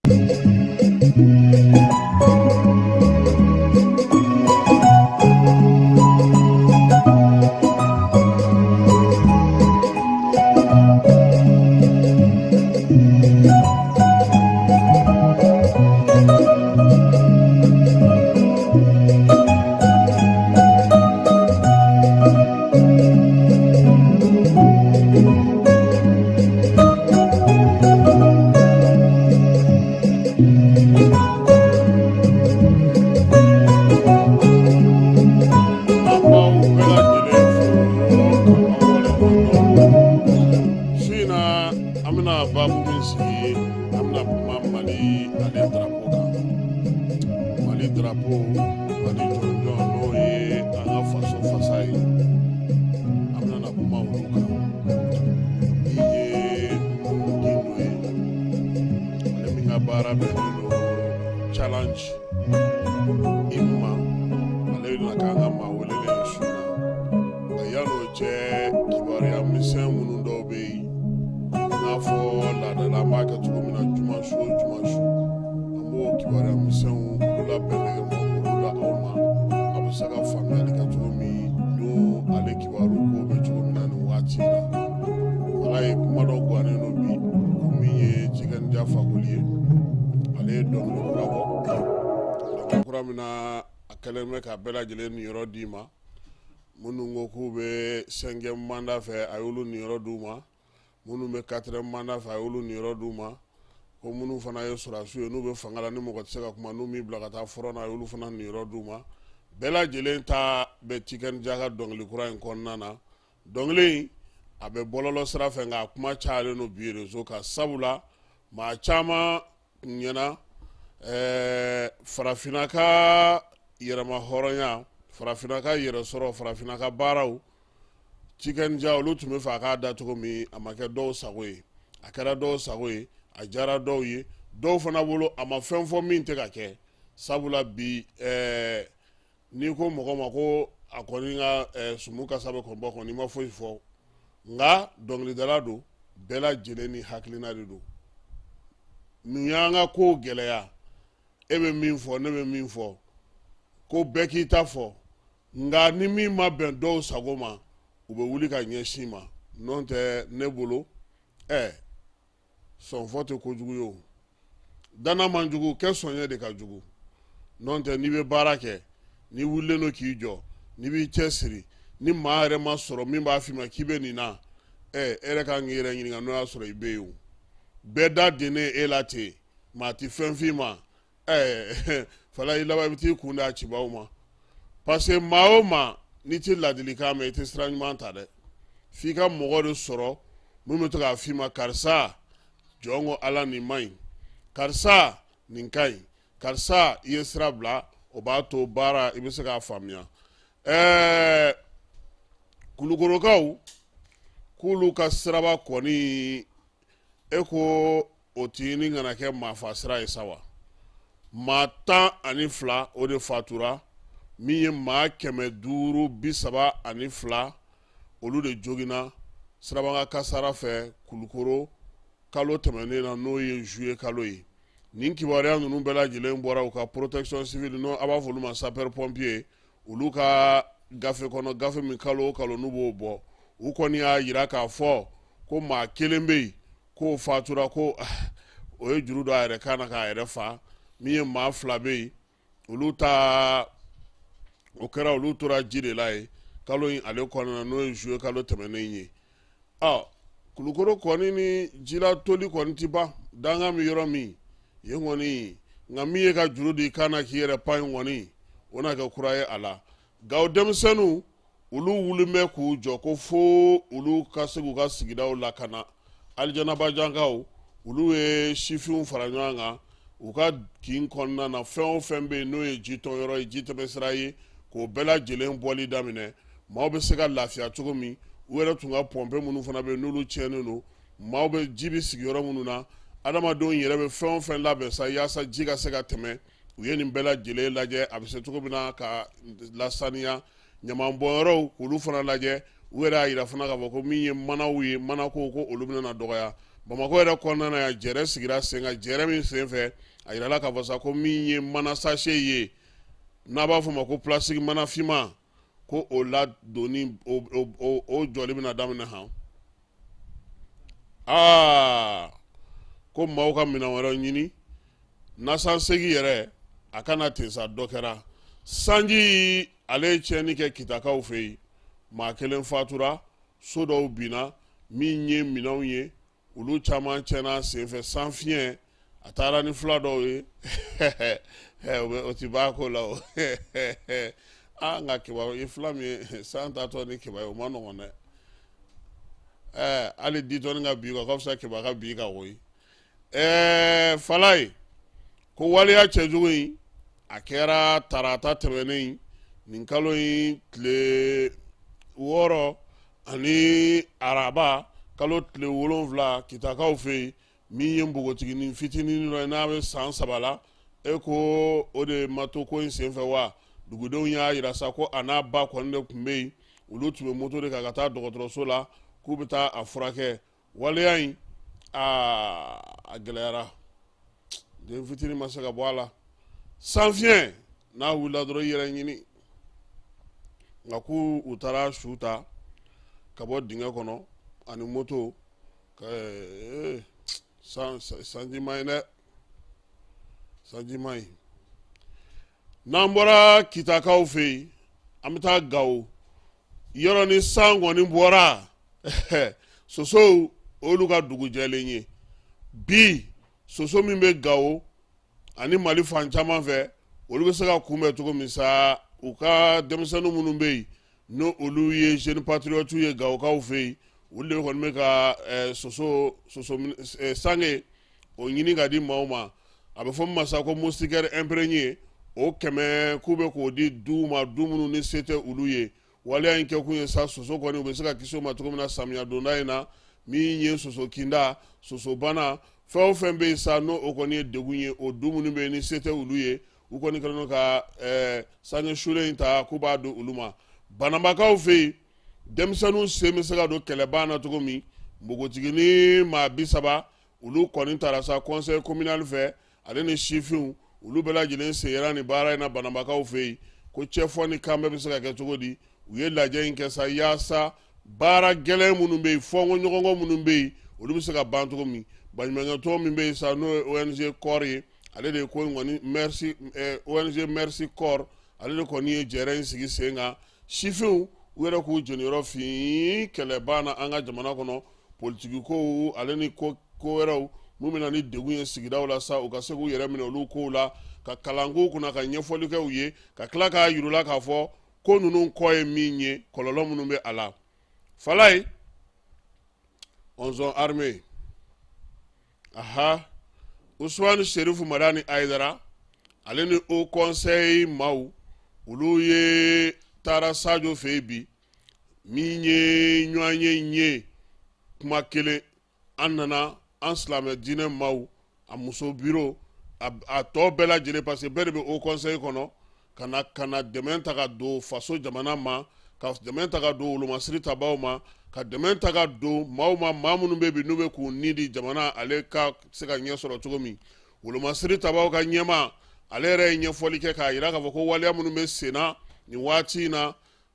An b'aw bɛɛ lajɛlen fo k'aw waleɲuman dɔn. Su in na, an bɛna baabu min sigi, an bɛna kuma Mali ale drapeau kan. Mali drapeau, Mali jɔnjɔn, n'o ye an ka faso fasa ye, an bɛna kuma olu kan. Min ye Gindo ye, ale min ka baara bɛnnen don Challenge Imma, ale bɛna k'an ka maa welelen ye su in na. Nka yan'o cɛ, kibaruya misɛn minnu dɔw bɛ yen, i n'a fɔ laadala an b'a kɛ cogo min na juma su o juma su, an b'o kibaruya misɛnw olu labɛn nɛgɛma k'olu da aw ma, a bɛ se ka faamuyali kɛ cogo min don ale kibaru ko bɛ cogo min na nin waati in na. Ala ye kuma dɔ gannen don bi ko min ye Tiken Jah Fakoly ye, ale ye dɔnkili kura bɔ, dɔnkili kura min na a kɛlen bɛ ka bɛɛ lajɛlen niyɔrɔ d'i ma. Minnu ko k'u bɛ cinquième mandat fɛ, a y'olu niyɔrɔ d'u ma. Minnu bɛ quatrième mandat fɛ, a y'olu niyɔrɔ d'u ma. Ko minnu fana ye sɔrɔdasiw ye, n'u bɛ fanga la, ni mɔgɔ tɛ se ka kuma, n'u m'i bila ka taa front na, a y'olu fana niyɔrɔ d'u ma. Bɛɛ lajɛlen ta bɛ Tiken Jah ka dɔnkili kura in kɔnɔna na. Dɔnkili in, a bɛ bɔlɔlɔ sira fɛ, nka a kuma cayalen don bi réseau kan, sabula maa caman kun ɲɛna farafinna ka yɛrɛma hɔrɔnya, farafinna ka yɛrɛ sɔrɔ, farafinna ka baaraw, Tiken Jah olu tun bɛ fɛ a k'a da cogo min, a ma kɛ dɔw sago ye. A kɛra dɔw sago ye, a diyara dɔw ye, dɔw fana bolo a ma fɛn fɔ min tɛ ka kɛ, sabula bi n'i ko mɔgɔ ma ko a kɔni ka sumu kasa bɛ kɔn bɔ kɔni, i ma foyi fɔ. Nka dɔnkilidala don, bɛɛ lajɛlen ni hakilina de don. Mun y'an ka kow gɛlɛya? E bɛ min fɔ, ne bɛ min fɔ, ko bɛɛ k'i ta fɔ, nka ni min ma bɛn dɔw sago ma, u bɛ wuli ka ɲɛsin ma. N'o tɛ, ne bolo sɔnfɔ tɛ kojugu ye, o danna man jugu kɛ, sɔnyɛ de ka jugu. N'o tɛ, n'i bɛ baara kɛ, n'i wulilen don k'i jɔ, n'i b'i cɛ siri, ni maa yɛrɛ ma sɔrɔ min b'a f'i ma k'i bɛ nin na, e yɛrɛ kan k'i yɛrɛ ɲininka n'o y'a sɔrɔ i bɛ yen. O bɛɛ da dennen e la ten, maa tɛ fɛn f'i ma. Fala i laban i bɛ t'i kun da cibaw ma, parce que maa o maa n'i tɛ ladilikan mɛn, i tɛ sira ɲuman ta dɛ. F'i ka mɔgɔ de sɔrɔ min bɛ to k'a f'i ma: karisa, jɔn ko Ala, nin man ɲi, karisa, nin ka ɲi, karisa, i ye sira bila. O b'a to baara i bɛ se k'a faamuya. Kulukorokaw k'olu ka siraba kɔni, e ko o tɛ ɲini kana kɛ maafa sira ye sa wa? Maa 12 o de fatura, min ye maa 532, olu de joginna sirabakan kasara fɛ Kulukoro kalo tɛmɛnen na, n'o ye juillet kalo ye. Nin kibaruya ninnu bɛɛ lajɛlen bɔra u ka protection civile, n'o a b'a fɔ olu ma sapeur pompier, olu ka gafe kɔnɔ, gafe min kalo o kalo n'u b'o bɔ. U kɔni y'a jira k'a fɔ ko maa kelen bɛ yen k'o fatura, ko o ye juru don a yɛrɛ kan na k'a yɛrɛ fa. Min ye maa fila bɛ yen, olu ta o kɛra, olu tora ji de la yen kalo in ale kɔnɔna na, n'o ye juillet kalo tɛmɛnen ye. Ɔ Kulukoro kɔni ni jilatoli kɔni ti ban, dankan bɛ yɔrɔ min yen kɔni. Nka min ye ka juru di kan na k'i yɛrɛ pan in kɔni, o na kɛ kura ye a la. Gawo denmisɛnninw, olu wulilen bɛ k'u jɔ ko fo olu ka se k'u ka sigidaw lakana. Alijanabajankaw, olu ye sifinw fara ɲɔgɔn kan u ka kin kɔnɔna na, fɛn o fɛn bɛ yen n'o ye jitɔnyɔrɔ ye, jitɛmɛsira ye, k'o bɛɛ lajɛlen bɔli daminɛ, maaw bɛ se ka lafiya cogo min. U yɛrɛ tun ka pɔnpe minnu fana bɛ yen, n'olu tiɲɛnen don, maaw bɛ ji bɛ sigi yɔrɔ minnu na, adamadenw yɛrɛ bɛ fɛn o fɛn labɛn sa yaasa ji ka se ka tɛmɛ, u ye nin bɛɛ lajɛlen lajɛ a bɛ se cogo min na ka lasaniya. Ɲamanbɔnyɔrɔw, k'olu fana lajɛ. U yɛrɛ y'a jira fana k'a fɔ ko min ye manaw ye, manako ko olu bɛna dɔgɔya. Bamakɔ yɛrɛ kɔnɔna na yan, jɛrɛ sigira sen kan. Jɛrɛ min senfɛ, a yirala k'a fɔ sa ko min ye mana sachet ye, n'a b'a fɔ o ma ko plastique, mana finman, ko o ladonni, o jɔli bɛna daminɛ han. Aa, ko maaw ka minɛn wɛrɛ ɲini, nasansegi yɛrɛ a kana ten sa. Dɔ kɛra sanji, ale ye tiɲɛni kɛ Kitakaw fɛ yen, maa kelen fatura, so dɔw binna, min ye minɛnw ye, olu caman tiɲɛna senfɛ. Sanfiɲɛ a taara ni fila dɔw ye, o ti ban ko la o. Aa, nka kibaru i fila min ye san taatɔ ni kiba ye, o ma nɔgɔn dɛ. Ɛɛ, hali ditɔni ka bi kan ka fisa kiba ka bi kan koyi. Ɛɛ, Falaye ko waleya cɛjugu in, a kɛra tarata tɛmɛnen nin kalo in tile 6 ani araba kalo tile 7 Kitakaw fɛ yen. Min ye npogotiginin fitinin dɔ ye, n'a bɛ san 3 la, e ko o de ma to ko in senfɛ wa? Dugudenw y'a yira sa ko a n'a ba kɔni de tun bɛ yen, olu tun bɛ moto de kan ka taa dɔgɔtɔrɔso la k'u bɛ taa a furakɛ. Waleya in, aa, a gɛlɛyara, den fitinin ma se ka bɔ a la. Sanfiɲɛ n'a wulila dɔrɔn, i yɛrɛ ɲini. Nka k'u u taara su ta ka bɔ dingɛ kɔnɔ ani moto. Sanji man ɲi dɛ, sanji man ɲi. N'an bɔra Kitakaw fɛ yen, an bɛ taa Gawo. Yɔrɔ ni san kɔni bɔra, sosow, olu ka dugu jɛlen ye bi. Soso min bɛ Gawo ani Mali fan caman fɛ, olu bɛ se ka kunbɛn cogo min sa, u ka denmisɛnnin minnu bɛ yen, n'o olu ye Jeunes Patriotes ye Gawokaw fɛ yen, olu de kɔni bɛ ka soso soso sange o ɲini ka di maaw ma. A bɛ fɔ min ma sa ko moustiquaire imprégné, o 100, k'u bɛ k'o di duw ma, du minnu ni se tɛ olu ye. Waleya in kɛkun ye sa, soso kɔni, u bɛ se ka kisi o ma cogo min na samiya donda in na. Min ye soso kinda, sosobana, fɛn o fɛn bɛ yen sa, n'o o kɔni ye degun ye, o du minnu bɛ yen ni se tɛ olu ye, u kɔni kɛlen don ka sange sulen in ta k'u b'a di olu ma. Bananbakaw fɛ yen, denmisɛnninw sen bɛ se ka don kɛlɛban na cogo min, npogotiginin maa 30, olu kɔni taara sa conseil communal fɛ, ale ni sifinw, olu bɛɛ lajɛlen sen yera nin baara in na Bananbakaw fɛ yen. Ko cɛfɔ ni kanbɛn bɛ se ka kɛ cogo di? U ye lajɛ in kɛ sa yaasa baara gɛlɛn minnu bɛ yen, fɔnkɔɲɔgɔnkɔ minnu bɛ yen, olu bɛ se ka ban cogo min. Baɲumankɛtɔn min bɛ yen sa, n'o ye ONG CORE ye, ale de ye ko in kɔni, merci, ONG Merci CORE, ale de kɔni ye jɛrɛ in sigi sen kan. Sifinw, u yɛrɛ k'u jeniyɔrɔ fin kɛlɛban na an ka jamana kɔnɔ, politiki kow ale ni ko wɛrɛw mun bɛ na ni degun ye sigidaw la sa, u ka se k'u yɛrɛ minɛ olu kow la, ka kalan k'u kunna, ka ɲɛfɔli kɛ u ye, ka tila k'a yir'u la k'a fɔ ko ninnu kɔ ye min ye, kɔlɔlɔ minnu bɛ a la. Falaye, ɔnzɔn armée, aha, Usumani Serifu Madani Ayidara, ale ni Haut Conseil maaw, olu ye taara Sajo fɛ yen bi. Min ye ɲɔgɔn ye in ye kuma kelen, an nana an silamɛ diinɛ maaw, a muso biro, a tɔ bɛɛ lajɛlen, parce que bɛɛ de bɛ Haut Conseil kɔnɔ, ka na dɛmɛ ta ka don faso jamana ma, ka dɛmɛ ta ka don wolomasiri tabaw ma, ka dɛmɛ ta ka don maaw ma, maa minnu bɛ bi n'u bɛ k'u ni di jamana ale ka se ka ɲɛ sɔrɔ cogo min. Wolomasiri tabaw ka ɲɛmaa, ale yɛrɛ ye ɲɛfɔli kɛ k'a jira k'a fɔ ko waleya minnu bɛ senna nin waati in na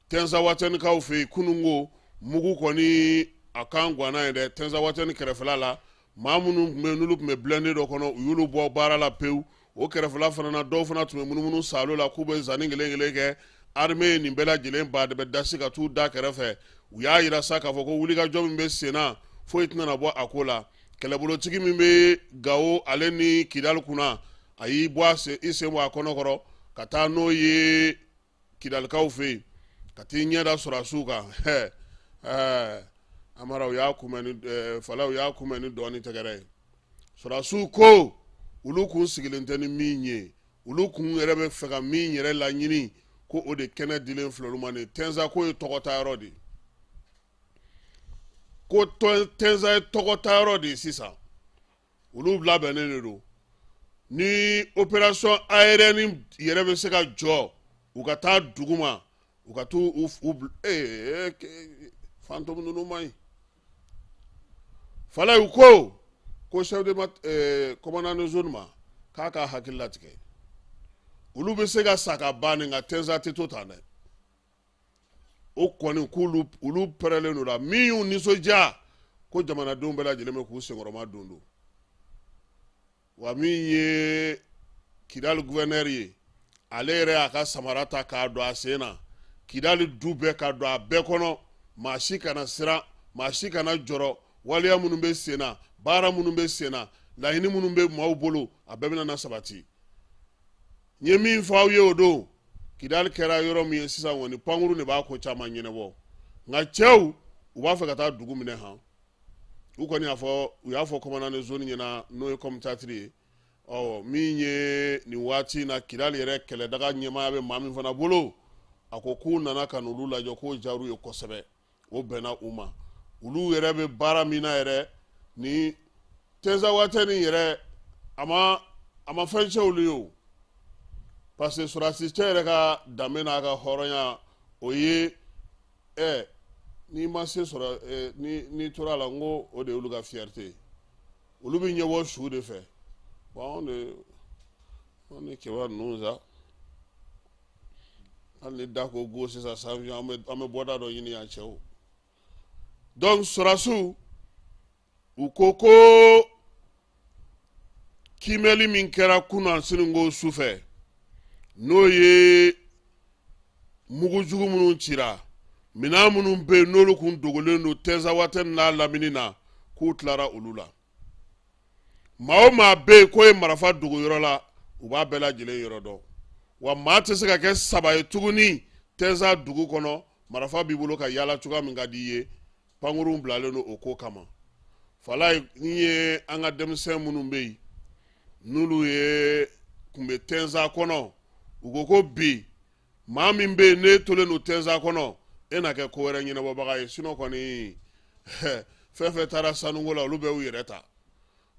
Tɛnzawatɛnikaw fɛ yen, kununko mugu kɔni a kan ganna ye dɛ. Tɛnzawatɛni kɛrɛfɛla la, maa minnu tun bɛ n'olu tun bɛ blindé dɔ kɔnɔ, u y'olu bɔ baara la pewu. O kɛrɛfɛla fana na, dɔw fana tun bɛ munumunu saalo la k'u bɛ zanni kelen kelen kɛ. Armée ye nin bɛɛ lajɛlen ba de bɛ dasi ka t'u da kɛrɛfɛ. U y'a jira sa k'a fɔ ko wulikajɔ min bɛ senna, foyi tɛna bɔ a ko la. Kɛlɛbolotigi min bɛ Gawo ale ni Kidali kunna, a y'i bɔ a sen, i sen bɔ a kɔnɔ kɔrɔ ka taa n'o ye Kidalikaw fɛ yen, ka t'i ɲɛ da sɔrɔdasiw kan. Ɛɛ, Amara, u y'a kunbɛn ni Falaye, u y'a kunbɛn ni dɔn ni tɛgɛrɛ ye. Sɔrɔdasiw ko olu kun sigilen tɛ ni min ye, olu kun yɛrɛ bɛ fɛ ka min yɛrɛ laɲini, ko o de kɛnɛ dilen filɛ olu ma nin. Tɛnza ko ye tɔgɔ ta yɔrɔ de ye, ko Tɛnza ye tɔgɔ ta yɔrɔ de ye. Sisan olu labɛnnen de don ni opération aérienne yɛrɛ bɛ se ka jɔ, u ka taa duguma, u ka t'u u ee fantôme ninnu man ɲi. Falaye, u ko Ko chef de commandant de zone ma k'a ka hakili latigɛ, olu bɛ se ka sa ka ban nin, nka Tɛnza tɛ to tan dɛ. O kɔni k'olu olu pɛrɛlen don la. Min y'u nisɔndiya, ko jamanadenw bɛɛ lajɛlen bɛ k'u senkɔrɔma don don. Wa min ye Kidali gouverneur ye, ale yɛrɛ y'a ka samara ta k'a don a sen na, Kidali du bɛɛ ka don a bɛɛ kɔnɔ, maa si kana siran, maa si kana jɔrɔ. Waleya minnu bɛ sen na, baara minnu bɛ sen na, laɲini minnu bɛ maaw bolo, a bɛɛ bɛna na sabati. N ye min fɔ aw ye o don, Kidali kɛra yɔrɔ min ye sisan kɔni, pankuru de b'a ko caman ɲɛnabɔ. Nka cɛw, u b'a fɛ ka taa dugu minɛ han. U kɔni y'a fɔ, u y'a fɔ commandant de zone ɲɛna, n'o ye Comtatre ye. Ɔ min ye nin waati in na Kidali yɛrɛ kɛlɛdaga ɲɛmaaya bɛ maa min fana bolo, a ko k'u nana ka n'olu lajɔ, k'o diyar'u ye kosɛbɛ, o bɛnna u ma. Olu yɛrɛ bɛ baara min na yɛrɛ ni Tɛnzawatɛni yɛrɛ, a ma fɛn cɛ olu ye o, parce que sɔrɔdasi cɛ yɛrɛ ka danbe n'a ka hɔrɔnya, o ye n'i ma se sɔrɔ, ni n'i tora a la, n ko o de y'olu ka fierté ye. Olu bɛ ɲɛbɔ su de fɛ. Bon, anw de, anw ni kɛba ninnu sa, hali ni da ko go sisan sanfɛ, an bɛ bɔda dɔ ɲini yan cɛw. Donc sɔrɔdasiw, u ko ko kiimɛli min kɛra kunun sininko su fɛ, n'o ye mugujugu minnu cira, minɛn minnu bɛ yen n'olu kun dogolen don Tɛnzawatɛni n'a lamini na, k'u tilara olu la. Maa o maa bɛ yen k'o ye marifa dogo yɔrɔ la, u b'a bɛɛ lajɛlen yɔrɔ dɔn. Wa maa tɛ se ka kɛ saba ye tuguni Tɛnza dugu kɔnɔ, marifa b'i bolo ka yaala cogoya min ka di i ye. Pankurun bilalen don o ko kama. Falaye, n ye an ka denmisɛn minnu bɛ yen n'olu ye kun bɛ Tɛnza kɔnɔ, u ko ko bi maa min bɛ yen n'e tolen don Tɛnza kɔnɔ, e na kɛ ko wɛrɛ ɲɛnabɔbaga ye. Sinon kɔni, fɛn fɛn taara sanuko la, olu bɛ y'u yɛrɛ ta,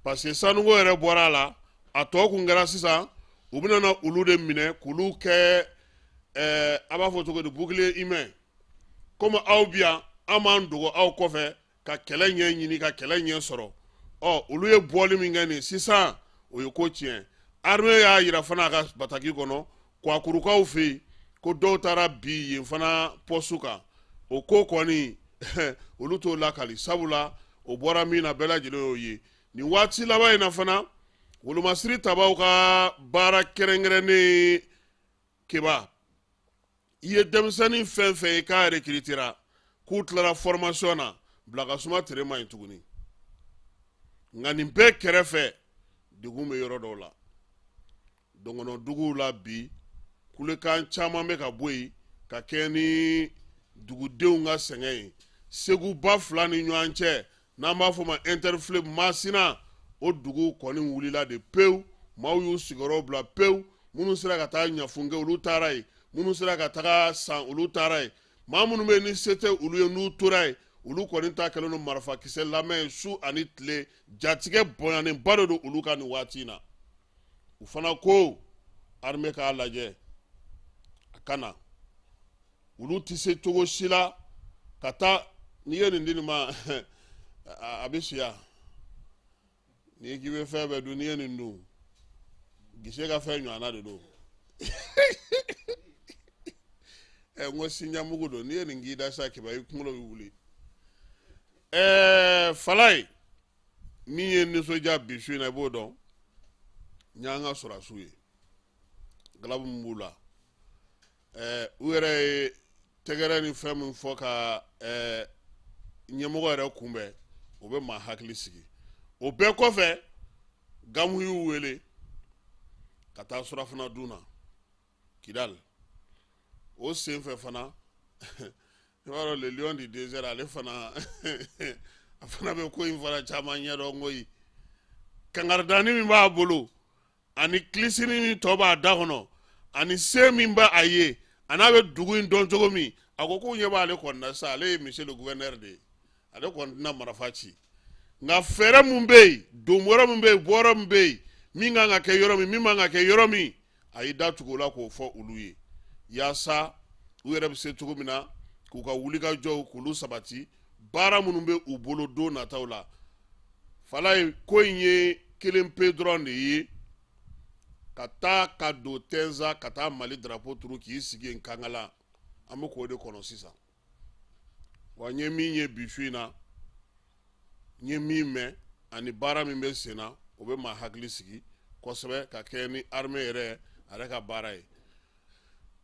parce que sanuko yɛrɛ bɔra a la. A tɔ kun kɛra sisan, u bɛna na olu de minɛ k'olu kɛ a b'a fɔ cogo di, bouclier humain. Komi aw bi yan, an b'an dogo aw kɔfɛ ka kɛlɛ ɲɛ ɲini, ka kɛlɛ ɲɛ sɔrɔ. Ɔ olu ye bɔli min kɛ nin sisan, o ye ko tiɲɛ. Armée y'a yira fana a ka bataki kɔnɔ, Kwakurukaw fɛ yen, ko dɔw taara bi yen fana poste kan. O ko kɔni, olu t'o lakali, sabula o bɔra min na, bɛɛ lajɛlen y'o ye. Nin waati laban in na fana, wolomasiri tabaw ka baara kɛrɛnkɛrɛnnen, Keba, i ye denmisɛnnin fɛn fɛn ye k'a recrutera, k'u tilara formation na, bila ka suma tere ma ɲi tuguni. Nka nin bɛɛ kɛrɛfɛ, degun bɛ yɔrɔ dɔw la, dɔngɔnɔduguw la bi, kulekan caman bɛ ka bɔ yen ka kɛ ni dugudenw ka sɛgɛn ye. Segu ba fila ni ɲɔgɔn cɛ, n'an b'a fɔ ma interfleuve Masina, o dugu kɔni wulila de pewu. Maaw y'u sigiyɔrɔ bila pewu. Minnu sera ka taa Ɲafunke, olu taara yen. Minnu sera ka taga San, olu taara yen. Maa minnu bɛ yen ni se tɛ olu ye, n'u tora yen, olu kɔni ta kɛlen don marifakisɛ lamɛn ye su ani tile. Jatigɛ bonyannenba de don olu kan nin waati in na. U fana ko armée k'a lajɛ a ka na, olu tɛ se cogo si la ka taa. N'i ye nin di nin ma, a bɛ siya. N'i k'i bɛ fɛn bɛɛ dun, n'i ye nin dun, gise ka fɛn ɲɔgɔnna de don. N ko sinjamugu don. N'i ye nin k'i da sa, Keba, i kunkolo bɛ wuli. Falaye, min ye nisɔndiya bi su in na, i b'o dɔn, n y'an ka sɔrɔdasiw ye, galabu min b'u la. U yɛrɛ ye tɛgɛrɛ ni fɛn min fɔ ka ɲɛmɔgɔ yɛrɛ kunbɛn, o bɛ maa hakili sigi. O bɛɛ kɔfɛ, Gamu y'u wele ka taa surafana dun na Kidali. O senfɛ fana, i b'a dɔn, le lion du désert, ale fana, a fana bɛ ko in fana caman ɲɛdɔn koyi. Kangaridani min b'a bolo, ani kilisini min tɔ b'a da kɔnɔ, ani se min b'a a ye, a n'a bɛ dugu in dɔn cogo min, a ko k'u ɲɛ b'ale kɔni na sisan. Ale ye monsieur le gouverneur de ye, ale kɔni tɛna marifa ci, nka fɛɛrɛ mun bɛ yen, don yɔrɔ min bɛ yen, bɔ yɔrɔ min bɛ yen, min kan ka kɛ yɔrɔ min, min man ka kɛ yɔrɔ min, a y'i da tugu o la k'o fɔ olu ye, yaasa u yɛrɛ bɛ se cogo min na k'u ka wulikajɔw k'olu sabati, baara minnu bɛ u bolo don nataw la. Falaye, ko in ye kelen pe dɔrɔn de ye, ka taa ka don Tɛnza ka taa Mali drapeau turu k'i sigi yen Kankala. An bɛ k'o de kɔnɔ sisan. Wa n ye min ye bi su in na, n ye min mɛn ani baara min bɛ sen na, o bɛ maa hakili sigi kosɛbɛ ka kɛ ni armée yɛrɛ a yɛrɛ ka baara ye.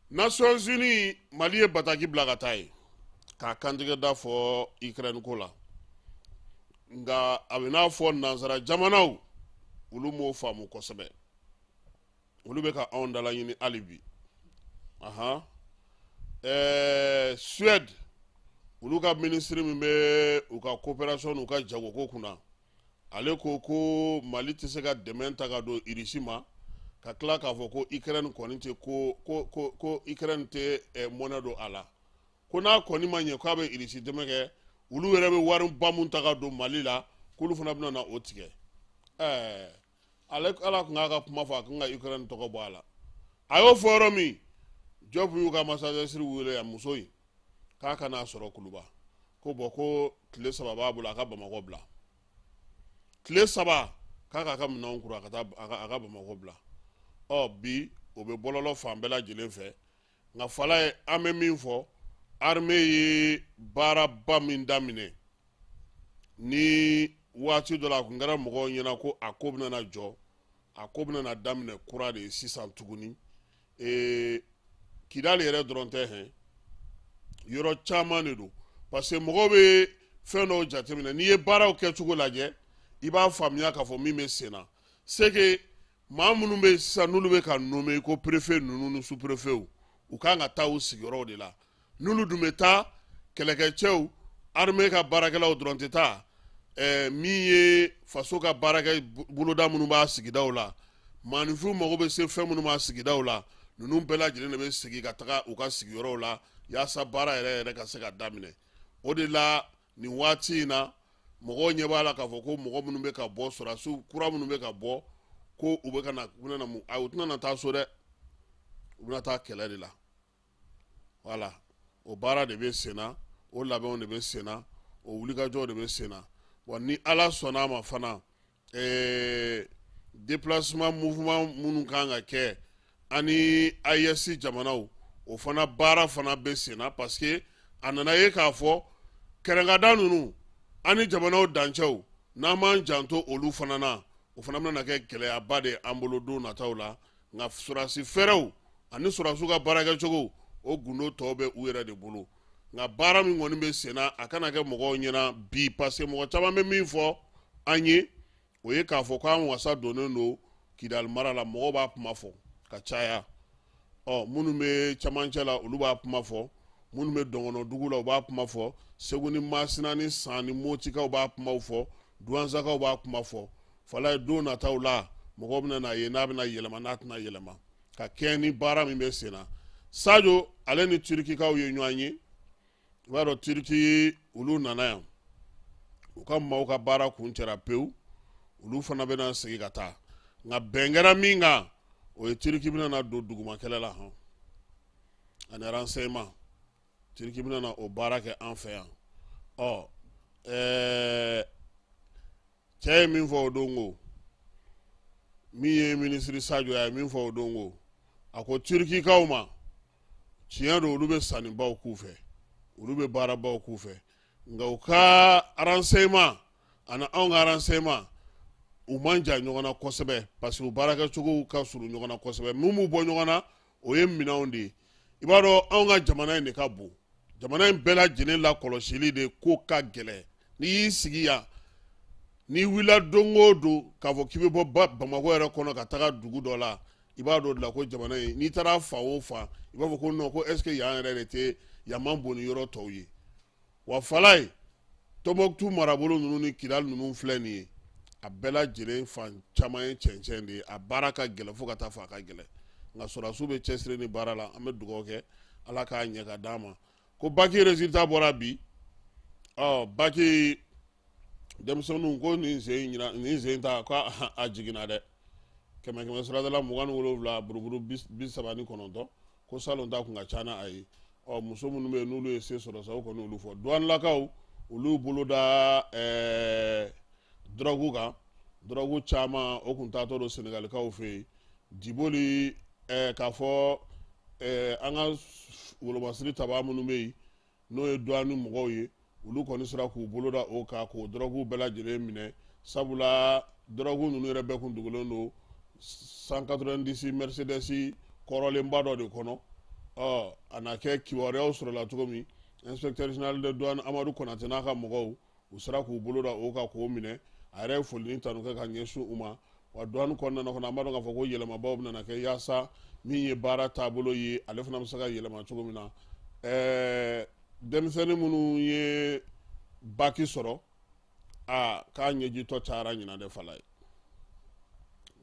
Nations Unies, Mali ye bataki bila ka taa yen k'a kantigɛ da fɔ Ukraine ko la, nka a bɛ n'a fɔ nansara jamanaw olu m'o faamu kosɛbɛ, olu bɛ ka anw dalaɲini hali bi. Ahan, Suède, olu ka minisiri min bɛ u ka coopération n'u ka jagoko kunna, ale ko ko Mali tɛ se ka dɛmɛ ta ka don Irisi ma ka tila k'a fɔ ko Ukraine kɔni tɛ ko ko ko ko Ukraine tɛ mɔnɛ don a la, ko n'a kɔni ma ɲɛ k'a bɛ Irisi dɛmɛ kɛ, olu yɛrɛ bɛ wari ba mun ta ka don Mali la, k'olu fana bɛna na o tigɛ. Ale ala tun k'a ka kuma fɔ, a kan ka Ukraine tɔgɔ bɔ a la. A y'o fɔ yɔrɔ min, Diop y'u ka ambassadrice wele, a muso in, k'a ka n'a sɔrɔ Kuluba, ko bɔn ko tile 3 b'a bolo a ka Bamakɔ bila, tile 3 k'a k'a ka minɛnw kuru a ka taa a ka Bamakɔ bila. Ɔ bi o bɛ bɔlɔlɔ fan bɛɛ lajɛlen fɛ. Nka Falaye, an bɛ min fɔ, armée ye baaraba min daminɛ ni waati dɔ la, a tun kɛra mɔgɔw ɲɛna ko a ko bɛna jɔ, a ko bɛna daminɛ kura de ye sisan tuguni. Kidali yɛrɛ dɔrɔn tɛ hɛn, yɔrɔ caman de don, parce que mɔgɔw bɛ fɛn dɔw jateminɛ. N'i ye baaraw kɛcogo lajɛ, i b'a faamuya k'a fɔ min bɛ sen na, c'est que maa minnu bɛ sisan n'olu bɛ ka nommer ko préfet ninnu ni sous-préfet, u kan ka taa u sigiyɔrɔw de la. N'olu dun bɛ taa, kɛlɛkɛcɛw, armée ka baarakɛlaw dɔrɔn tɛ taa, min ye faso ka baarakɛ boloda minnu b'a sigidaw la, maaninfinw mago bɛ se fɛn minnu b'a sigidaw la, ninnu bɛɛ lajɛlen de bɛ segin ka taga u ka sigiyɔrɔw la yaasa baara yɛrɛ yɛrɛ ka se ka daminɛ. O de la nin waati in na, mɔgɔw ɲɛ b'a la k'a fɔ ko mɔgɔ minnu bɛ ka bɔ, sɔrɔdasiw kura minnu bɛ ka bɔ, ko u bɛ ka na, u bɛna mun? Ayi, u tɛna na taa so dɛ, u bɛna taa kɛlɛ de la. Voilà, o baara de bɛ sen na, o labɛnw de bɛ sen na, o wulikajɔw de bɛ sen na. Wa ni Ala sɔnna a ma fana, déplacement mouvement minnu kan ka kɛ ani AES jamanaw, o fana baara fana bɛ sen na, parce que a nana ye k'a fɔ kɛrɛnkada ninnu ani jamanaw dancɛw, n'an m'an janto olu fana na, o fana bɛna kɛ gɛlɛyaba de ye an bolo don nataw la. Nka sɔrɔdasi fɛɛrɛw ani sɔrɔdasiw ka baarakɛcogo, o gundo tɔw bɛ u yɛrɛ de bolo. Nka baara min kɔni bɛ sen na, a kana kɛ mɔgɔw ɲɛna bi, parce que mɔgɔ caman bɛ min fɔ an ye, o ye k'a fɔ k'an wasa donnen don Kidali mara la. Mɔgɔw b'a kuma fɔ ka caya. Ɔ minnu bɛ camancɛ la, olu b'a kuma fɔ, minnu bɛ dɔngɔnɔdugu la, u b'a kuma fɔ, Segu ni Masina ni San ni Motikaw b'a kumaw fɔ, Duwanzakaw b'a kuma fɔ. Falaye, don nataw la, mɔgɔw bɛna n'a ye n'a bɛna yɛlɛma, n'a tɛna yɛlɛma, ka kɛɲɛ ni baara min bɛ sen na. Sajo, ale ni Turikikaw ye ɲɔgɔn ye. I b'a dɔn, Turiki olu nana yan, u ka maaw ka baara kuncɛra pewu, olu fana bɛna segin ka taa. Nka bɛn kɛra min kan, o ye Turiki bɛna na don duguma kɛlɛ la hɔn ani renseignement. Turiki bɛna na o baara kɛ an fɛ yan. Ɔ cɛ ye min fɔ o don, ko min ye minisiri Sajo ye min fɔ o don, ko a ko Turikikaw ma, tiɲɛ don, olu bɛ sannibaw k'u fɛ, olu bɛ baarabaw k'u fɛ, nka u ka renseignement ani anw ka renseignement, u man jan ɲɔgɔn na kosɛbɛ, parce que u baarakɛcogow ka surun ɲɔgɔn na kosɛbɛ. Mun b'u bɔ ɲɔgɔn na, o ye minɛnw de ye. I b'a dɔn, anw ka jamana in de ka bon, jamana in bɛɛ lajɛlen lakɔlɔsili de ko ka gɛlɛn. N'i y'i sigi yan, n'i wulila don o don k'a fɔ k'i bɛ bɔ Bamakɔ yɛrɛ kɔnɔ ka taga dugu dɔ la, i b'a dɔn de la ko jamana in, n'i taara fan o fan, i b'a fɔ ko non, ko est ce que yan yɛrɛ de tɛ yan man bon ni yɔrɔ tɔw ye. Wa Falaye, Tɔnbɔkutu marabolo ninnu ni Kidali ninnu filɛ nin ye, a bɛɛ lajɛlen fan caman ye cɛncɛn de ye. A baara ka gɛlɛn fo ka taa fɔ a ka gɛlɛn, nka sɔrɔdasiw bɛ cɛsiri ni baara la. An bɛ dugawu kɛ, Ala k'a ɲɛ ka d'an ma. Ko baki résultat bɔra bi. Ɔ baki denmisɛnninw ko nin sen ɲina, nin sen ta ko a jiginna dɛ, kɛmɛ kɛmɛ sarada la 27 buruburu 39, ko salon ta kun ka ca n'a ye. Ɔ muso minnu bɛ yen n'olu ye se sɔrɔ sa, o kɔni olu fɔ duwanilakaw, olu bolo da dɔrɔgu kan, dɔrɔgu caman o kun taatɔ don Senegalikaw fɛ yen. Diboli k'a fɔ an ka wolomasiri tabaa minnu bɛ yen, n'o ye douane mɔgɔw ye, olu kɔni sera k'u bolo da o kan k'o dɔrɔgu bɛɛ lajɛlen minɛ, sabula dɔrɔgu ninnu yɛrɛ bɛɛ kun dogolen don 190 Mercedes kɔrɔlenba dɔ de kɔnɔ. Ɔ a na kɛ kibaruyaw sɔrɔla cogo min, inspecteur général de douane Amadu Konate n'a ka mɔgɔw, u sera k'u bolo da o kan k'o minɛ. A yɛrɛ ye foli ni tanu kɛ ka ɲɛsin u ma. Wa douane kɔnɔna na fana, an b'a dɔn k'a fɔ ko yɛlɛmabaw bɛna kɛ yaasa min ye baara taabolo ye, ale fana bɛ se ka yɛlɛma cogo min na. Denmisɛnnin minnu ye baki sɔrɔ, aa, k'a ɲɛjitɔ cayara ɲinan dɛ. Falaye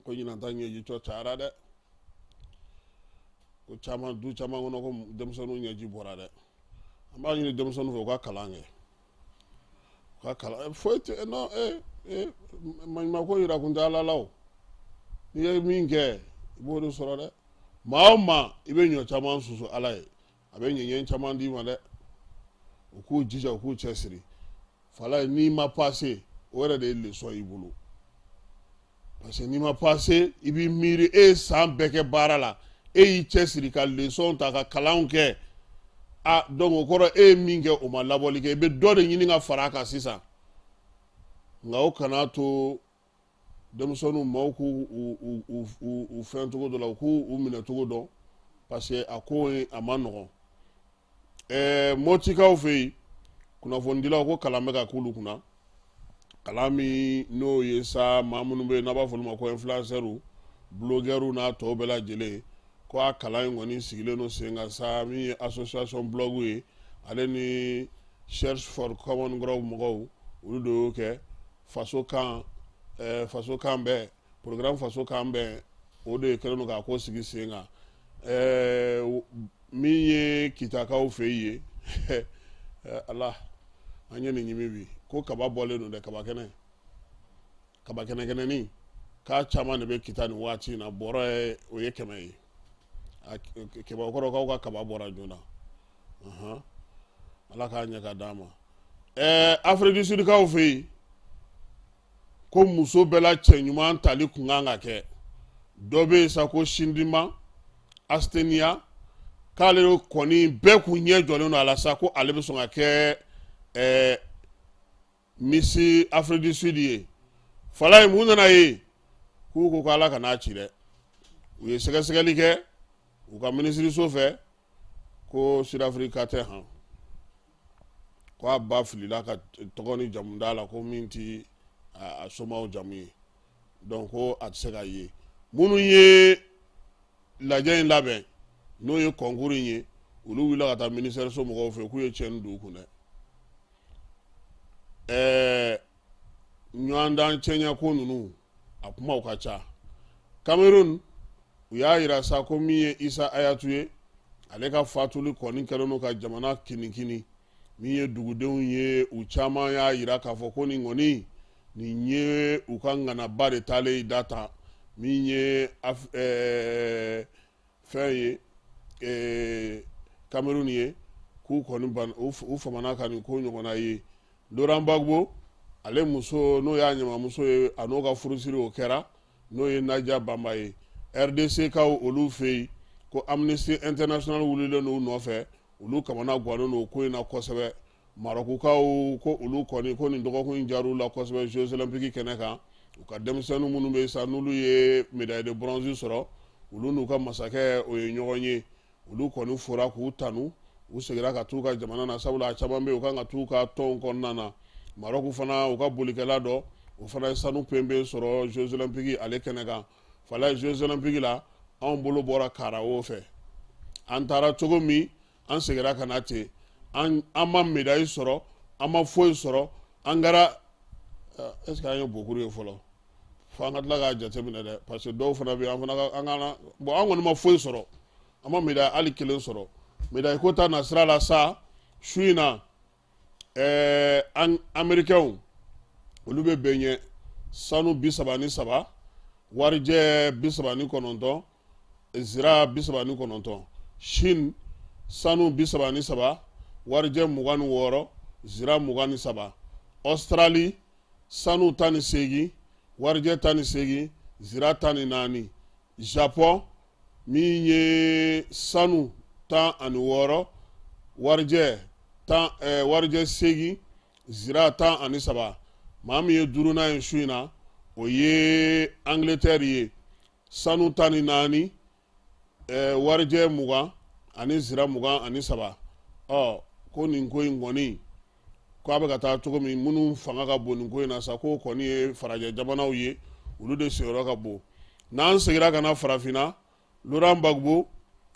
ko ɲinan ta ɲɛjitɔ cayara dɛ, ko caman du caman kɔnɔ ko denmisɛnninw ɲɛji bɔra dɛ. An b'a ɲini denmisɛnninw fɛ, u ka kalan kɛ, u ka kalan. Foyi tɛ non, maɲumanko yira kun tɛ Ala la o. N'i ye min kɛ, i b'o de sɔrɔ dɛ. Maa o maa i bɛ ɲɔ caman susu Ala ye, a bɛ ɲɛɲɛ caman d'i ma dɛ. U k'u jija, u k'u cɛsiri. Falaye, n'i ma pase, o yɛrɛ de ye leçon y'i bolo, parce que n'i ma pase, i b'i miiri e ye san bɛɛ kɛ baara la, e y'i cɛsiri ka leçon ta, ka kalanw kɛ. A donc o kɔrɔ, e ye min kɛ, o ma labɔli kɛ, i bɛ dɔ de ɲini ka fara a kan sisan. Nka o kana to denmisɛnninw maaw k'u u fɛn cogo dɔ la, u k'u u minɛ cogo dɔn, parce que a ko in a ma nɔgɔn. Mɔtikaw fɛ yen, kunnafonidilaw ko kalan bɛ ka k'olu kunna, kalan min n'o ye sa maa minnu bɛ yen n'a b'a fɔ olu ma ko influenceurs, blogueurs n'a tɔw bɛɛ lajɛlen, ko a kalan in kɔni sigilen don sen kan sa. Min ye association blog ye, ale ni Search for Common Ground mɔgɔw, olu de y'o kɛ. Faso kan faso kan bɛn programme, faso kan bɛn, o de kɛlen don k'a ko sigi sen kan. Min ye Kitakaw fɛ yen, Ala, an ye nin ɲimi bi ko kaba bɔlen don dɛ, kaba kɛnɛ, kaba kɛnɛ kɛnɛni, k'a caman de bɛ Kita nin waati in na. Bɔrɔ ye, o ye 100 ye. Kɛmɛkɔrɔkaw ka kaba bɔra joona. Ala k'a ɲɛ ka d'an ma. Afrique du Sud kaw fɛ yen, ko muso bɛɛ la cɛ ɲuman tali kun kan ka kɛ. Dɔ bɛ yen sa ko Sindima Astenia, k'ale kɔni bɛɛ kun ɲɛ jɔlen don a la sa, ko ale bɛ sɔn ka kɛ Miss Afrique du Sud ye. Falaye, mun nana ye? K'u ko ala kan'a ci dɛ. U ye sɛgɛsɛgɛli kɛ u ka minisiriso fɛ ko Sud-Afrique tɛ han, ko a ba filila ka tɔgɔ ni jamu d'a la, ko min ti a somaw jamu ye, donc ko a tɛ se ka ye. Minnu ye lajɛ in labɛn, n'o ye concours in ye, olu wulila ka taa ministère so mɔgɔw fɛ k'u ye tiɲɛni don u kun dɛ. Ɲɔgɔndan cɛɲɛ ko ninnu, a kumaw ka ca. Cameroun, u y'a yira sa ko min ye Isa Ayatu ye, ale ka fatuli kɔni kɛlen don ka jamana kinikini. Min ye dugudenw ye, u caman y'a yira k'a fɔ ko nin kɔni, nin ye u ka ŋanaba de taalen da ta. Min ye fɛn ye Cameroun ye, k'u kɔni ban, u famana ka nin ko ɲɔgɔnna ye. Laurent Gbagbo, ale muso, n'o y'a ɲamamuso ye, a n'o ka furusiri o kɛra, n'o ye Nadia Banba ye. RDC kaw olu fɛ yen, ko Amnesty International wulilen don u nɔfɛ, olu kamana gannen don ko in na kosɛbɛ. Marɔkukaw ko olu kɔni ko nin dɔgɔkun in diyar'u la kosɛbɛ Jeux olympiques kɛnɛ kan. U ka denmisɛnnin minnu bɛ sa, n'olu ye médaille de bronze sɔrɔ, olu n'u ka masakɛ, o ye ɲɔgɔn ye. Olu kɔni fora k'u tanu, u seginna ka t'u ka jamana na, sabula a caman bɛ yen, u kan ka t'u ka tɔnw kɔnɔna na. Marɔku fana, u ka bolikɛla dɔ, o fana ye sanu penpe sɔrɔ Jeux olympiques ale kɛnɛ kan. Falaye, Jeux olympiques la, anw bolo bɔra karawo fɛ. An taara cogo min, an seginna ka na ten. An ma médaille sɔrɔ, an ma foyi sɔrɔ. An kɛra, est ce que an ye bokuru ye fɔlɔ? Fo an ka tila k'a jateminɛ dɛ, parce que dɔw fana bɛ yen, an fana ka an kana bon, an kɔni ma foyi sɔrɔ, an ma médaille hali kelen sɔrɔ. Médaille ko ta na sira la sa, su in na, an américains, olu bɛ bɛn ɲɛ sanu 33, warijɛ 39, zira 39. Chine, sanu 33, warijɛ 26, zira 23. Australie, Sanu 18, warijɛ 18, zira 14. Japon min ye sanu 16, warijɛ tan, warijɛ 8, zira 13. Maa min ye duurunan ye su in na, o ye Angleterre ye, sanu 14, warijɛ 20 ani zira 23. Ɔ ko nin ko in kɔni ko a bɛ ka taa cogo min, minnu fanga ka bon nin ko in na sa, k'o kɔni ye farajɛ jamanaw ye, olu de sigiyɔrɔ ka bon. N'an seginna ka na farafinna, Laurent Gbagbo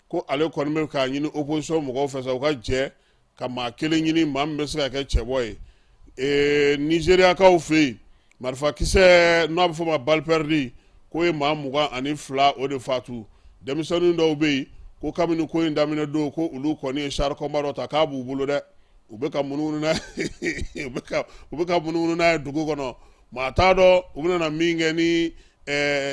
ko ale kɔni bɛ k'a ɲini opposition mɔgɔw fɛ sa, u ka jɛ ka maa kelen ɲini, maa min bɛ se ka kɛ cɛbɔ ye. Nizeriyakaw fɛ yen, marifakisɛ n'a bɛ fɔ o ma balle perdue, k'o ye maa 22 o de fatu. Denmisɛnnin dɔw bɛ yen ko kabini ko in daminɛ don, ko olu kɔni ye char combat dɔ ta k'a b'u bolo dɛ, u bɛ ka munumunu n'a ye, u bɛ ka munumunu n'a ye dugu kɔnɔ. Maa t'a dɔn u bɛna na min kɛ ni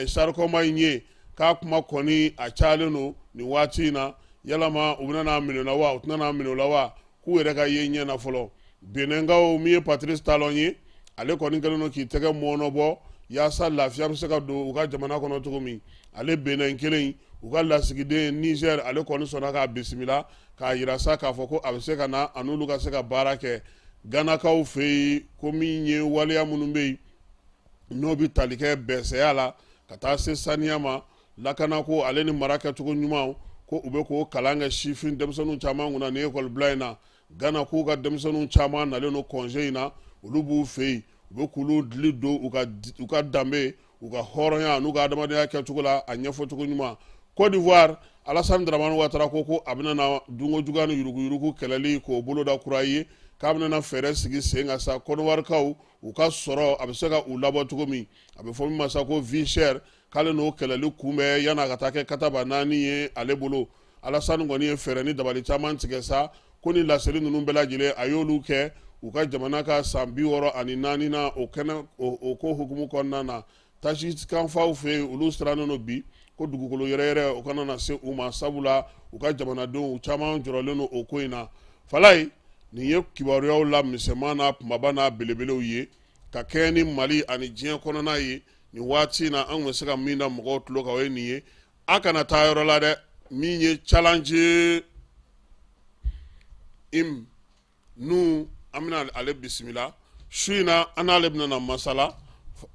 char combat in ye, k'a kuma kɔni a cayalen don nin waati in na. Yalama u bɛna n'a minɛ la wa, u tɛna n'a minɛ la wa, k'u yɛrɛ ka ye ɲɛ na fɔlɔ. Benɛnkaw min ye Patrice Talon ye, ale kɔni kɛlen don k'i tɛgɛ mɔɔnɔbɔ yaasa lafiya bɛ se ka don u ka jamana kɔnɔ cogo min. Ale Benɛn kelen, u ka lasigiden Niger, ale kɔni sɔnna k'a bisimila k'a yira sa k'a fɔ ko a bɛ se ka na a n'olu ka se ka baara kɛ. Ganakaw fɛ yen, ko min ye waleya minnu bɛ yen n'o bɛ tali kɛ bɛnsɛya la ka taa se saniya ma, lakanako ale ni mara kɛcogo ɲuman, ko u bɛ k'o kalan kɛ sifin denmisɛnninw caman kunna ni ekɔli bila in na. Gana k'u ka denmisɛnninw caman nalen don congé in na, olu b'u fɛ yen, u bɛ k'olu dili don u ka danbe, u ka hɔrɔnya n'u ka adamadenya kɛcogo la, a ɲɛfɔcogo ɲuman. Côte d'Ivoire, Alassane Dramane Ouattara ko a bɛna na dunko juguya ni yuruguyurugu kɛlɛli k'o boloda kura ye, k'a bɛna na fɛɛrɛ sigi sen kan sa Kɔnɔwarikaw u ka sɔrɔ a bɛ se ka u labɔ cogo min, a bɛ fɔ min ma sa ko vie chère, k'ale n'o kɛlɛli kunbɛn yan'a ka taa kɛ kataba naani ye ale bolo. Alassane kɔni ye fɛɛrɛ ni dabali caman tigɛ sa, ko ni laseli ninnu bɛɛ lajɛlen a y'olu kɛ u ka jamana ka san 64 na o kɛnɛ o ko hukumu kɔnɔna na. Tajikistanfaw fɛ yen, olu sirannen don bi ko dugukolo yɛrɛyɛrɛ o kana na se u ma, sabula u ka jamanadenw caman jɔrɔlen don o ko in na. Falaye, nin ye kibaruyaw la misɛnman n'a kunbaba n'a belebelew ye ka kɛɲɛ ni Mali ani diɲɛ kɔnɔna ye nin waati in na. An tun bɛ se ka min da mɔgɔw tulo kan, o ye nin ye. A kana taa yɔrɔ la dɛ, min ye challenge im nu, an bɛna ale bisimila su in na, an n'ale bɛna na masala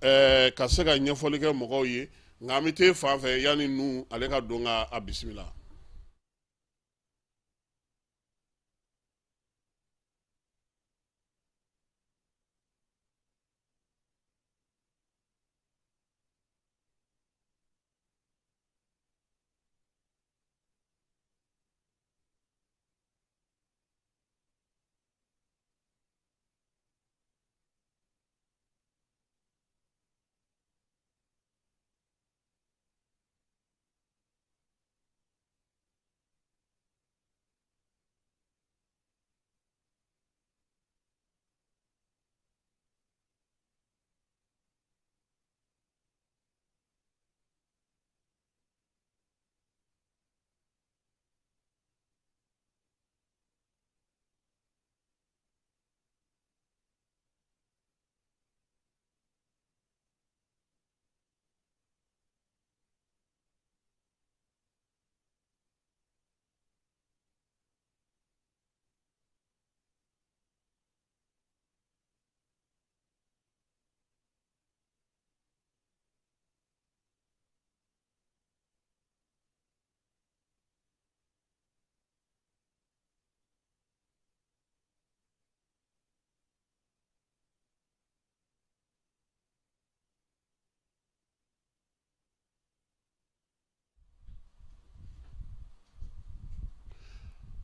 ka se ka ɲɛfɔli kɛ mɔgɔw ye. Nka an bɛ t'e fan fɛ yanni nu ale ka don ka a bisimila.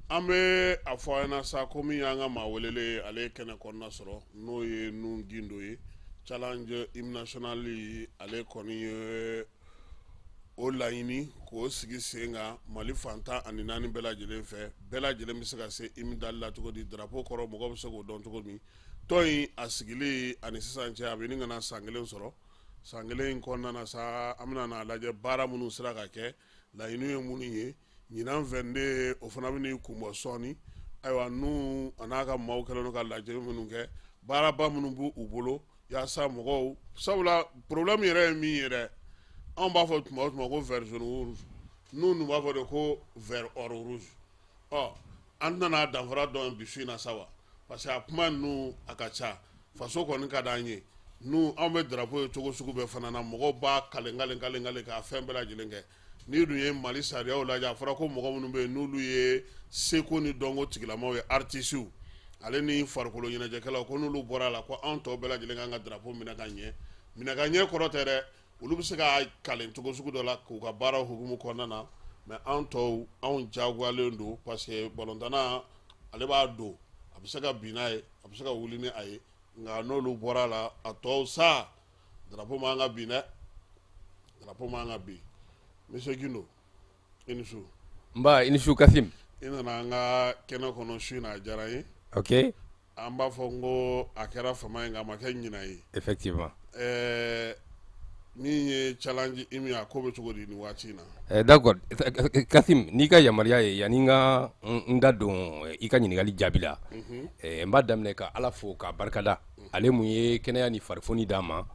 An bɛ a fɔ a ɲɛna sa ko min y'an ka maa welelen ye, ale ye kɛnɛ kɔnɔna sɔrɔ, n'o ye Nuhu Gindo ye, challenge hymne national, ale kɔni ye o laɲini k'o sigi sen kan Mali fan 14 bɛɛ lajɛlen fɛ. Bɛɛ lajɛlen bɛ se ka se hymne dali la cogo di, drapeau kɔrɔ mɔgɔ bɛ se k'o dɔn cogo min. Tɔn in a sigili ani sisan cɛ, a bɛ ɲini ka na san kelen sɔrɔ. San kelen in kɔnɔna na sa, an bɛna n'a lajɛ baara minnu sera ka kɛ, laɲini ye minnu ye. Ɲinan 22 o fana bɛ n'i kunbɔ sɔɔni. Ayiwa, n'u a n'a ka maaw kɛlen don ka lajɛ minnu kɛ, baaraba minnu b'u bolo Yaasa mɔgɔw, sabula problème yɛrɛ ye min ye dɛ, anw b'a fɔ tuma o tuma ko vert jaune rouge, ninnu b'a fɔ de ko vert or rouge. Ɔ, an tɛna n'a danfara dɔn bi su in na sa wa, parce que a kuma ninnu a ka ca. Faso kɔni ka d'an ye, n'u anw bɛ drapeau ye cogo sugu bɛɛ fana na, mɔgɔw b'a kalen kalen kalen kalen k'a fɛn bɛɛ lajɛlen kɛ. N'i dun ye Mali sariyaw lajɛ, a fɔra ko mɔgɔ minnu bɛ yen n'olu ye seko ni dɔnko tigilamaw ye, artistes ale ni farikolo ɲɛnajɛkɛlaw, ko n'olu bɔra a la, ko anw tɔw bɛɛ lajɛlen kan ka drapeau minɛ ka ɲɛ. Minɛ ka ɲɛ kɔrɔ tɛ dɛ, olu bɛ se ka kalen cogo sugu dɔ la k'u ka baara hukumu kɔnɔna na, mais anw tɔw, anw jagoyalen don, parce que balontanna ale b'a don, a bɛ se ka bin n'a ye, a bɛ se ka wuli ni a ye. Nka n'olu bɔra a la, a tɔw sa, drapeau man ka bin dɛ, drapeau man ka bin. Monsieur Guindo, i ni su. Nba, i ni su Kasim. I nana an ka kɛnɛ kɔnɔ su in na, a diyara n ye. An b'a fɔ n ko a kɛra fama ye, nka a ma kɛ ɲinan ye. Effectivement. Min ye challenge hymne ye, a ko bɛ cogo di nin waati in na? D'accord Kasim, n'i ka yamaruya ye, yanni n ka n da don i ka ɲininkali jaabi la, n b'a daminɛ ka Ala fo k'a barikada, ale mun ye kɛnɛya ni farifoni d'an ma,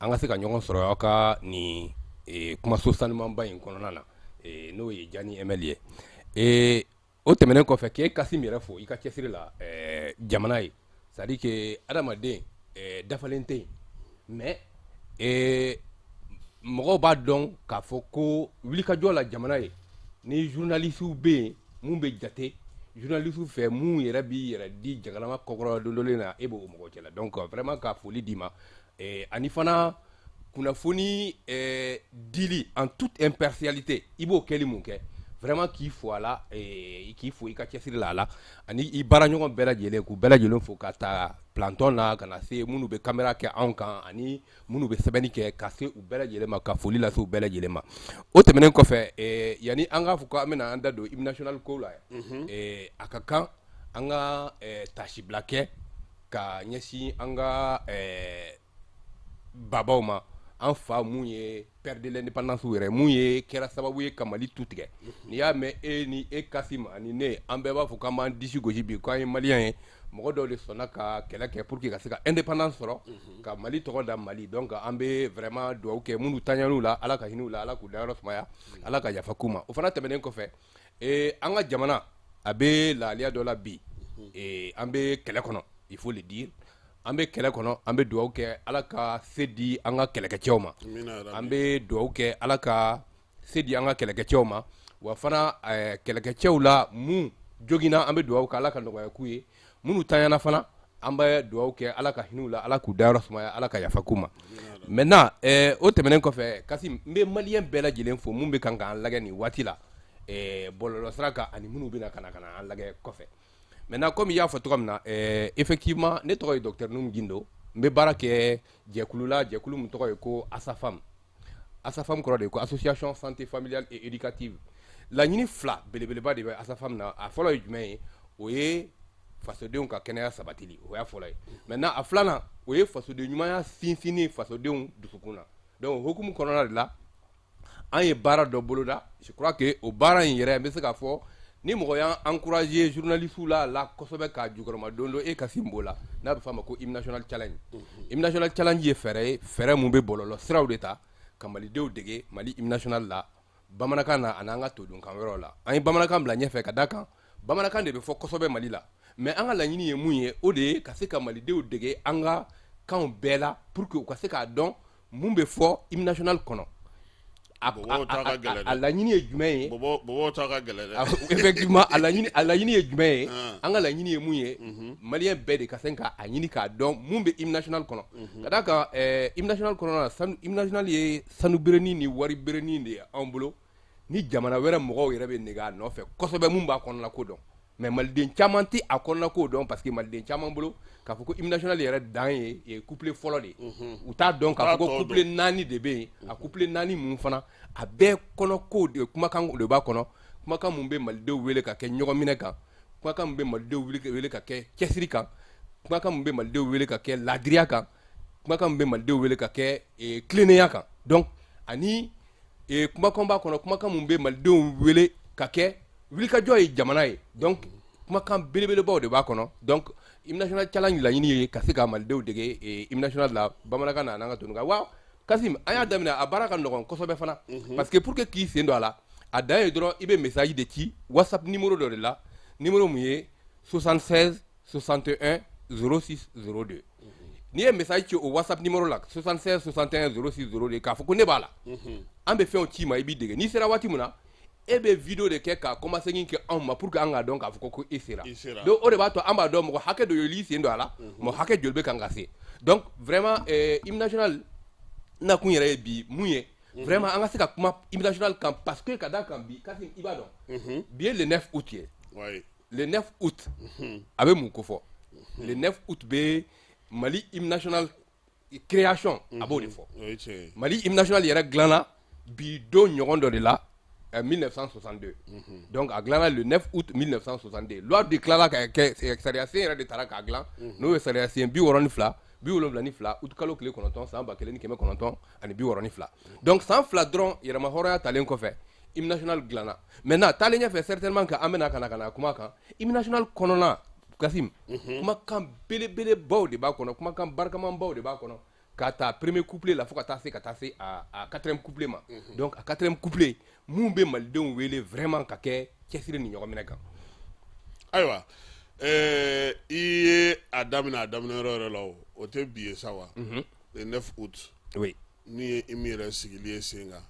an ka se ka ɲɔgɔn sɔrɔ aw ka nin kumaso sanumanba in kɔnɔna na, n'o ye Jani ML ye. O tɛmɛnen kɔfɛ, k'e Kasim yɛrɛ fo i ka cɛsiri la jamana ye. C'est à dire que adamaden dafalen tɛ yen, mais mɔgɔw b'a dɔn k'a fɔ ko wulikajɔ la jamana ye, ni journalistes bɛ yen mun bɛ jate journalistes fɛ, mun yɛrɛ b'i yɛrɛ di jagalama kɔkɔrɔ dondolen na, e b'o mɔgɔ cɛla. Donc vraiment ka foli d'i ma, ani fana kunnafoni dili en toute impartialité, i b'o kɛli mun kɛ, vraiment k'i fo a la, k'i fo i ka cɛsiri la a la, ani i baaraɲɔgɔn bɛɛ lajɛlen, k'u bɛɛ lajɛlen fo, ka taa planton na ka na se minnu bɛ caméra kɛ anw kan ani minnu bɛ sɛbɛnni kɛ, ka se u bɛɛ lajɛlen ma, ka foli lase u bɛɛ lajɛlen ma. O tɛmɛnen kɔfɛ, yanni an k'a fɔ ko an bɛna an da don hymne national ko la, a ka kan an ka tasibila kɛ ka ɲɛsin an ka babaw ma, an fa mun ye père de l'indépendance yɛrɛ, mun ye kɛra sababu ye ka Mali tu tigɛ. N'i y'a mɛn e ni e Kasim ani ne, an bɛɛ b'a fɔ k'an b'an disi gosi bi k'an ye malien ye, mɔgɔ dɔw de sɔnna ka kɛlɛ kɛ pour que ka se ka indépendance sɔrɔ, ka Mali tɔgɔ da Mali. Donc an bɛ vraiment dugawu kɛ minnu taɲan'u la, Ala ka hinɛ u la, Ala k'u dayɔrɔ sumaya, Ala ka yafa k'u ma. O fana tɛmɛnen kɔfɛ, an ka jamana a bɛ lahaliya dɔ la bi, an bɛ kɛlɛ kɔnɔ, il faut le dire, an bɛ kɛlɛ kɔnɔ. An bɛ dugawu kɛ Ala ka se di an ka kɛlɛkɛcɛw ma, an bɛ dugawu kɛ Ala ka se di an ka kɛlɛkɛcɛw ma. Wa fana kɛlɛkɛcɛw la mun joginna, an bɛ dugawu kɛ Ala ka nɔgɔya k'u ye. Minnu tanyana fana, an bɛ dugawu kɛ Ala ka hinɛ u la, Ala k'u dayɔrɔ sumaya, Ala ka yafa k'u ma. Maintenant, o tɛmɛnen kɔfɛ, Kasim, n bɛ malien bɛɛ lajɛlen fo mun bɛ kan k'an lajɛ nin waati la bɔlɔlɔsira kan, ani minnu bɛna ka na an lajɛ kɔfɛ. Maintenant, comme i y'a fɔ cogo min na, effectivement, ne tɔgɔ ye docteur Nouhoum Guindo. N bɛ baara kɛ jɛkulu la, jɛkulu min tɔgɔ ye ko ASAFAM. ASAFAM kɔrɔ de ye ko Association Santé Familiale et Éducative. Laɲini fila belebeleba de bɛ ASAFAM na. A fɔlɔ ye jumɛn ye? O ye fasodenw ka kɛnɛya sabatili, o y'a fɔlɔ ye. Maintenant, a filanan, o ye fasoden ɲumanya sinsinni fasodenw dusukun na. Donc o hukumu kɔnɔna de la, an ye baara dɔ boloda. Je crois que o baara in yɛrɛ, n bɛ se k'a fɔ ni mɔgɔ y'an encouragé journaliste la kosɛbɛ k'a jukɔrɔma don dɔ, e Kasim b'o la, n'a bɛ f'a ma ko hymne national challenge. Hymne national challenge ye fɛɛrɛ ye, fɛɛrɛ mun bɛ bɔlɔlɔ siraw de ta ka malidenw dege Mali hymne national la bamanankan na ani an ka todunkan wɛrɛw la. An ye bamanankan bila ɲɛfɛ ka da kan bamanankan de bɛ fɔ kosɛbɛ Mali la, mais an ka laɲini ye mun ye? O de ye ka se ka malidenw dege an ka kanw bɛɛ la pour que u ka se k'a dɔn mun bɛ fɔ hymne national kɔnɔ. A laɲini ye jumɛn ye? Bɔbɔw ta ka gɛlɛn dɛ. Effectivement, a laɲini ye jumɛn ye? An ka laɲini ye mun ye? Malien bɛɛ de ka se k'a ɲini k'a dɔn mun bɛ hymne national kɔnɔ, ka d'a kan hymne national kɔnɔna na, sanu, hymne national ye sanu berenin ni wari berenin de ye anw bolo, ni jamana wɛrɛ mɔgɔw yɛrɛ bɛ nege a nɔfɛ kosɛbɛ mun b'a kɔnɔna ko dɔn. Mais maliden caman tɛ a kɔnɔna ko dɔn, parce que maliden caman bolo k'a fɔ ko hymne national yɛrɛ dan ye couplet fɔlɔ de ye. U t'a dɔn k'a fɔ ko couplet naani de bɛ yen. A couplet naani mun fana, a bɛɛ kɔnɔ ko de, kumakan de b'a kɔnɔ, kumakan mun bɛ malidenw wele ka kɛ ɲɔgɔn minɛ kan, kumakan mun bɛ malidenw wele ka kɛ cɛsiri kan, kumakan mun bɛ malidenw wele ka kɛ laadiriya kan, kumakan mun bɛ malidenw wele ka kɛ tilennenya kan. Donc ani kumakan b'a kɔnɔ, kumakan mun bɛ malidenw wele ka kɛ wulikajɔ ye jamana ye. Donc kumakan belebelebaw de b'a kɔnɔ. Donc Hymne national challenge laɲini ye ka se ka malidenw dege hymne national la bamanankan na an'an ka toninkan. Wa Kasim, an y'a daminɛ, a baara ka nɔgɔn kosɛbɛ fana, parce que pour que k'i sen don a la, a dan ye dɔrɔn i bɛ message de ci WhatsApp numéro dɔ de la, numéro mun ye 76 61 06 02. N'i ye message ci o WhatsApp numéro la, 76 61 06 02, k'a fɔ ko ne b'a la, an bɛ fɛnw ci ma, i b'i dege. N'i sera waati min na, e bɛ vidéo de kɛ ka kɔmasegin kɛ anw ma pour que an k'a dɔn k'a fɔ ko e sera. Donc o de b'a to an b'a dɔn mɔgɔ hakɛ dɔ y'i sen don a la, mɔgɔ hakɛ joli bɛ kan ka se. Donc vraiment, hymne national nakun yɛrɛ ye bi mun ye, vraiment an ka se ka kuma hymne national kan, parce que ka da kan bi, Kasim, i b'a dɔn bi ye le 9 août ye. Le 9 août, a bɛ mun ko fɔ? Le 9 août bɛ Mali hymne national création, a b'o de fɔ. Mali hymne national yɛrɛ dilanna bi don ɲɔgɔn dɔ de la, 1962. Donc a dilanna le 9 août 1962. Loi de tilala ka kɛ, sariya sen yɛrɛ de taara k'a dilan, n'o ye sariya sen 62 72, août kalo tile 9, san 1962. Donc san 2 dɔrɔn yɛrɛma hɔrɔnya talen kɔfɛ, hymne national dilanna. Maintenant, taalen ɲɛfɛ, certainement que an bɛna ka na kuma kan hymne national kɔnɔna. Kasim, kumakan belebelebaw de b'a kɔnɔ, kumakan barikamanbaw de b'a kɔnɔ, ka taa premier couplet la fo ka taa se a quatrième couplet ma. Donc a quatrième couplet mun bɛ malidenw wele vraiment ka kɛ cɛsiri ni ɲɔgɔn minɛ kan. Ayiwa, i ye a daminɛ a daminɛ yɔrɔ yɛrɛ la, o tɛ bi ye sa wa, le 9 août? Oui. Min ye hymne yɛrɛ sigili ye sen kan,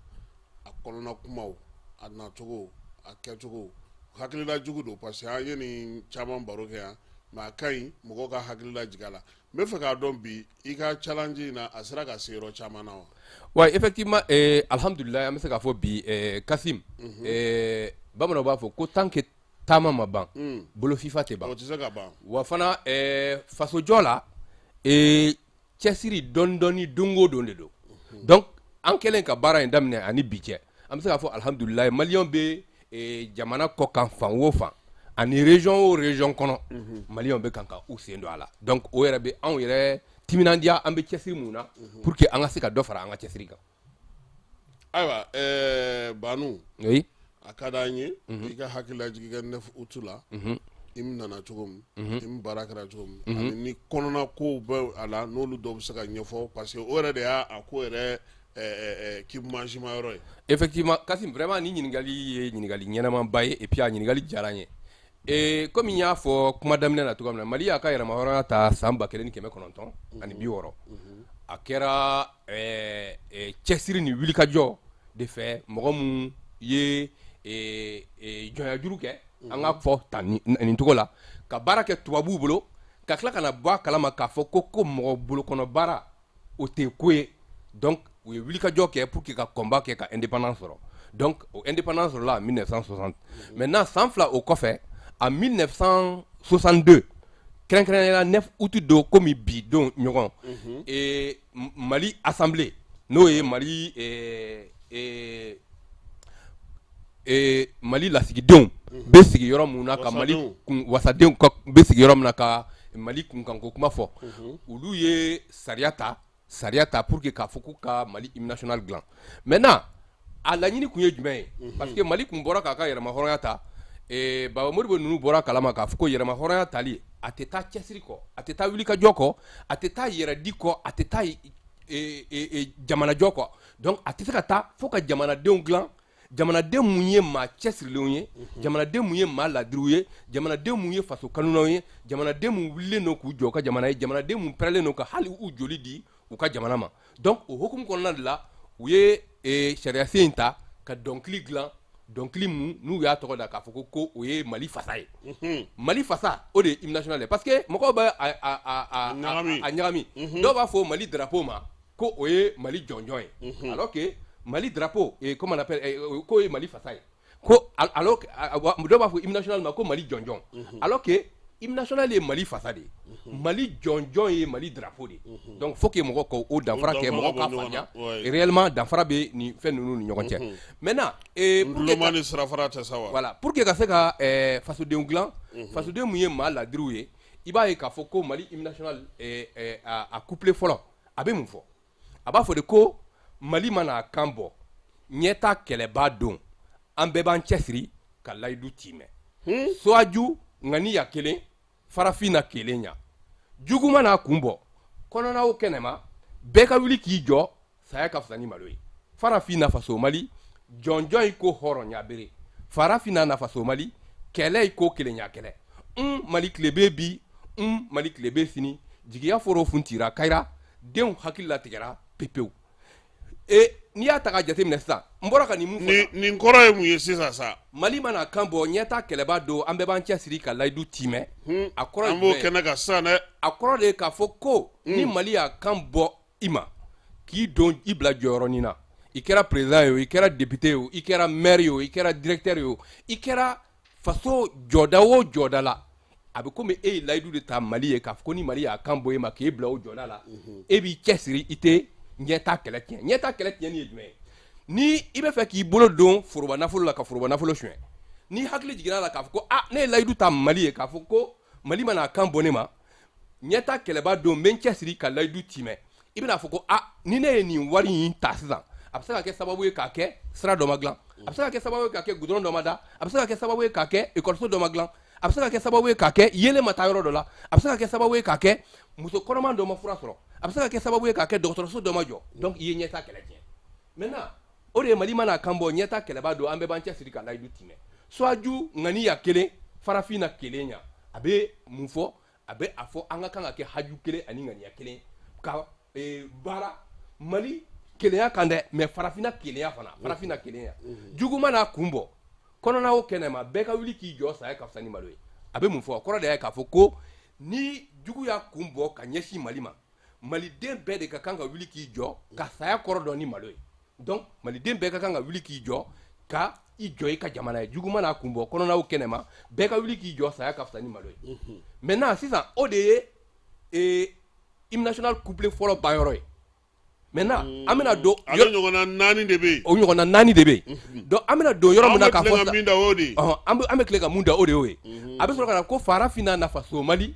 a kɔnɔna kumaw, a nacogo, a kɛcogo, hakilila jugu don, parce que an ye nin caman baro kɛ yan, mais a ka ɲi mɔgɔw ka hakilila jigin a la. N bɛ fɛ k'a dɔn bi, i ka challenge in na, a sera ka se yɔrɔ caman na wa? Ouais, effectivement, alhamdulillah, an bɛ se k'a fɔ bi, Kasim, bamananw b'a fɔ ko tant que taama ma ban, bolo fifa tɛ ban. O tɛ se ka ban. Wa fana, fasojɔ la, cɛsiri dɔɔni dɔɔni, don o don de don. Donc an kɛlen ka baara in daminɛ ani bi cɛ, an bɛ se k'a fɔ alhamdulilayi, maliyɛnw bɛ jamana kɔ kan fan o fan ani région o région kɔnɔ, maliyɛnw bɛ kan ka u sen don a la. Donc o yɛrɛ bɛ anw yɛrɛ timinandiya an bɛ cɛsiri mun na pour que an ka se ka dɔ fara an ka cɛsiri kan. Ayiwa, Banu. Oui. A ka d'an ye i ka hakililajigin kɛ 9 août la, hymne nana cogo min, hymne baara kɛra cogo min, ani ni kɔnɔna kow bɛ a la, n'olu dɔw bɛ se ka ɲɛfɔ, parce que o yɛrɛ de y'a a ko yɛrɛ kibumazima yɔrɔ ye. Effectivement, Kasim, vraiment ni ɲininkali ye ɲininkali ɲɛnamaba ye, et puis a ɲininkali diyara n ye. Komi n y'a fɔ kuma daminɛ na cogoya min na, Mali y'a ka yɛrɛmahɔrɔnya ta san 1960. A kɛra cɛsiri ni wulikajɔ de fɛ. Mɔgɔ mun ye jɔnyajuru kɛ, an ka fɔ tan nin cogo la, ka baara kɛ tubabuw bolo, ka tila ka na bɔ a kalama k'a fɔ ko mɔgɔ bolokɔnɔ baara, o tɛ ko ye. Donc u ye wulikajɔ kɛ pour que ka combat kɛ ka indépendance sɔrɔ. Donc o indépendance sɔrɔla en 1960. Maintenant, san 2 o kɔfɛ, en 1962, kɛrɛnkɛrɛnnenya la 9 août don, komi bi don ɲɔgɔn, Mali assemblée, n'o ye Mali lasigidenw bɛ sigi yɔrɔ mun na ka Mali kun, wasadenw bɛ sigi yɔrɔ min na ka Mali kunkanko kuma fɔ, olu ye sariya ta pour que k'a fɔ k'u ka Mali hymne national dilan. Maintenant, a laɲini kun ye jumɛn ye? Parce que Mali kun bɔra k'a ka yɛrɛmahɔrɔnya ta, Baba Modibo ninnu bɔra kalama k'a fɔ ko yɛrɛmahɔrɔnya tali, a tɛ taa cɛsiri kɔ, a tɛ taa wulikajɔ kɔ, a tɛ taa yɛrɛdi kɔ, a tɛ taa jamanajɔ kɔ. Donc a tɛ se ka taa fo ka jamanadenw dilan, jamanaden mun ye maa cɛsirilenw ye, jamanaden mun ye maa ladiriw ye, jamanaden mun ye faso kanunaw ye, jamanaden mun wulilen don k'u jɔ u ka jamana ye, jamanaden mun pɛrɛlen don ka hali u joli di u ka jamana ma. Donc o hukumu kɔnɔna de la, u ye sariyasen in ta ka dɔnkili dilan, dɔnkili mun n'u y'a tɔgɔ da k'a fɔ ko o ye Mali fasa ye. Mali fasa, o de ye hymne national ye, parce que mɔgɔw bɛ a ɲagami. Dɔw b'a fɔ Mali drapeau ma ko o ye Mali jɔnjɔn ye, alors que Mali drapeau, comment on appelle, k'o ye Mali fasa ye, ko alors dɔw b'a fɔ hymne national ma ko Mali jɔnjɔn, alors que hymne national ye Mali fasa de ye, Mali jɔnjɔn ye Mali drapeau de ye. Donc faut que mɔgɔw ka o danfara kɛ, mɔgɔw k'a faamuya réellement danfara bɛ nin fɛn ninnu ni ɲɔgɔn cɛ. Maintenant, pour que ni sirafara tɛ sa wa. Voilà, pour que ka se ka fasodenw dilan, fasoden mun ye maa ladiriw ye, i b'a ye k'a fɔ ko Mali hymne national, a couplet fɔlɔ, a bɛ mun fɔ? A b'a fɔ de ko Mali mana kan bɔ ɲɛta kɛlɛba don, an bɛɛ b'an cɛsiri ka layidu timɛ, soaju ŋaniya kelen, farafin na kelen ɲa. Jugu mana kun bɔ kɔnɔna o kɛnɛma, bɛɛ ka wuli k'i jɔ, saya ka fisa ni malo ye. Farafinna faso Mali, jɔnjɔn i ko hɔrɔnya bere. Farafinna nafaso Mali, kɛlɛ i ko kelenya kɛlɛ. N Mali tile bɛ bi, n Mali tile bɛ sini, jigiya foro funtira kayira, denw hakili latigɛra pepewu. E n'i y'a ta ka jateminɛ sisan, n bɔra ka nin mun fɔ, Nin kɔrɔ ye mun ye sisan sa? Mali mana kan bɔ, ɲɛta kɛlɛba don, an bɛɛ b'an cɛsiri ka layidu timɛ. A kɔrɔ ye An b'o jumɛn ye? kɛnɛ kan sisan dɛ. A kɔrɔ de ye k'a fɔ ko ni Mali y'a kan bɔ i ma k'i don, i bila jɔyɔrɔnin na, i kɛra président ye o, i kɛra député ye o, i kɛra maire ye o, i kɛra directeur ye o, i kɛra faso jɔda o jɔda la, a bɛ komi e ye layidu de ta Mali ye k'a fɔ ko ni Mali y'a kan bɔ e ma k'e bila o jɔda la, e b'i cɛsiri, i tɛ ɲɛta kɛlɛ tiɲɛ. Ɲɛta kɛlɛ tiɲɛni ye jumɛn ye? Ni i bɛ fɛ k'i bolo don foroba nafolo la ka foroba nafolo suɲɛ, ni hakili jiginna la k'a fɔ ko ah, ne ye layidu ta Mali ye k'a fɔ ko Mali mana a kan bɔ ne ma, ɲɛta kɛlɛba don, n bɛ n cɛsiri ka layidu timɛ, i bɛna fɔ ko ah, ni ne ye nin wari in ta sisan, a bɛ se ka kɛ sababu ye k'a kɛ sira dɔ ma dilan, a bɛ se ka kɛ sababu ye k'a kɛ goudron dɔ ma da, a bɛ se ka kɛ sababu ye k'a kɛ ekɔliso dɔ ma dilan, a bɛ se ka kɛ sababu ye k'a kɛ yelen ma taa yɔrɔ dɔ la, a bɛ se ka kɛ sababu ye k'a kɛ muso kɔnɔman dɔ ma fura sɔrɔ, a bɛ se ka kɛ sababu ye k'a kɛ dɔgɔtɔrɔso dɔ ma jɔ. Donc i ye ɲɛta kɛlɛ tiɲɛ. Maintenant, o de ye Mali mana kan bɔ, ɲɛta kɛlɛba don, an bɛɛ b'an cɛsiri ka layidu timɛ. Soaju ŋaniya kelen, farafinna kelen ɲa. A bɛ mun fɔ? A bɛ a fɔ an ka kan ka kɛ haju kelen ani ŋaniya kelen ka baara Mali kelenya kan dɛ, mais farafinna kelenya fana, farafinna kelenya. Jugu mana kun bɔ kɔnɔna o kɛnɛma, bɛɛ ka wuli k'i jɔ, saya ka fisa ni malo ye. A bɛ mun fɔ? A kɔrɔ de ye k'a fɔ ko ni jugu y'a kun bɔ ka ɲɛsin Mali ma, maliden bɛɛ de ka kan ka wuli k'i jɔ ka saya kɔrɔ dɔn ni malo ye. Donc maliden bɛɛ ka kan ka wuli k'i jɔ ka i jɔ i ka jamana ye. Jugu mana kun bɔ kɔnɔna o kɛnɛma, bɛɛ ka wuli k'i jɔ, saya ka fisa ni malo ye. Maintenant sisan, o de ye hymne national couplet fɔlɔ banyɔrɔ ye. Maintenant, an bɛna don Ale ɲɔgɔnna naani de bɛ yen. O ɲɔgɔnna naani de bɛ yen. Donc an bɛna don yɔrɔ min na k'a An bɛ fɔ tilen ka min da, o de ye. Ɔhɔn, an bɛ tile ka mun da, o de y'o ye. A bɛ sɔrɔ ka na ko farafinna nafa so Mali,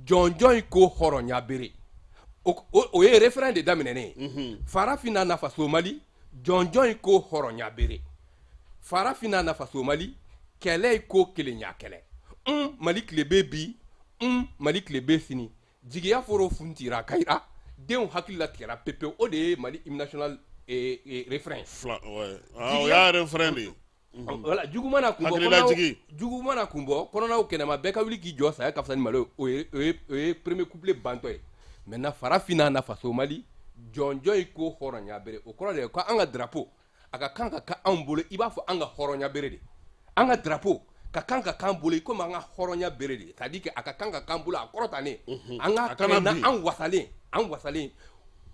jɔnjɔn ko hɔrɔnya bere. O ye refrain de daminɛnen ye. Farafinna nafa so Mali, jɔnjɔn ko hɔrɔnya bere. Farafinna nafa so Mali, kɛlɛ ko kelenya kɛlɛ. N Mali tile bɛ bi, n Mali tile bɛ sini, jigiya foro funtira kayira, denw hakili latigɛra pepewu. O de ye Mali hymne national refrain ye. Fila, ouais. Ah, o y'a refrain de ye. Voilà, jugu mana kun bɔ Hakililajigin. Jugu mana kun bɔ kɔnɔnaw kɛnɛma, bɛɛ ka wuli k'i jɔ, saya ka fisa ni malo ye. O ye premier couplet bantɔ ye. Maintenant, farafinna nafa so Mali, jɔnjɔn ko hɔrɔnya bere. O kɔrɔ de ye ko an ka drapeau, a ka kan ka kɛ anw bolo i b'a fɔ an ka hɔrɔnya bere de. An ka drapeau ka kan ka k'an bolo i komi an ka hɔrɔnya bere de, c'est à dire que a ka kan ka k'an bolo a kɔrɔtalen, an ka A kana kɛ na bin. An wasalen, an wasalen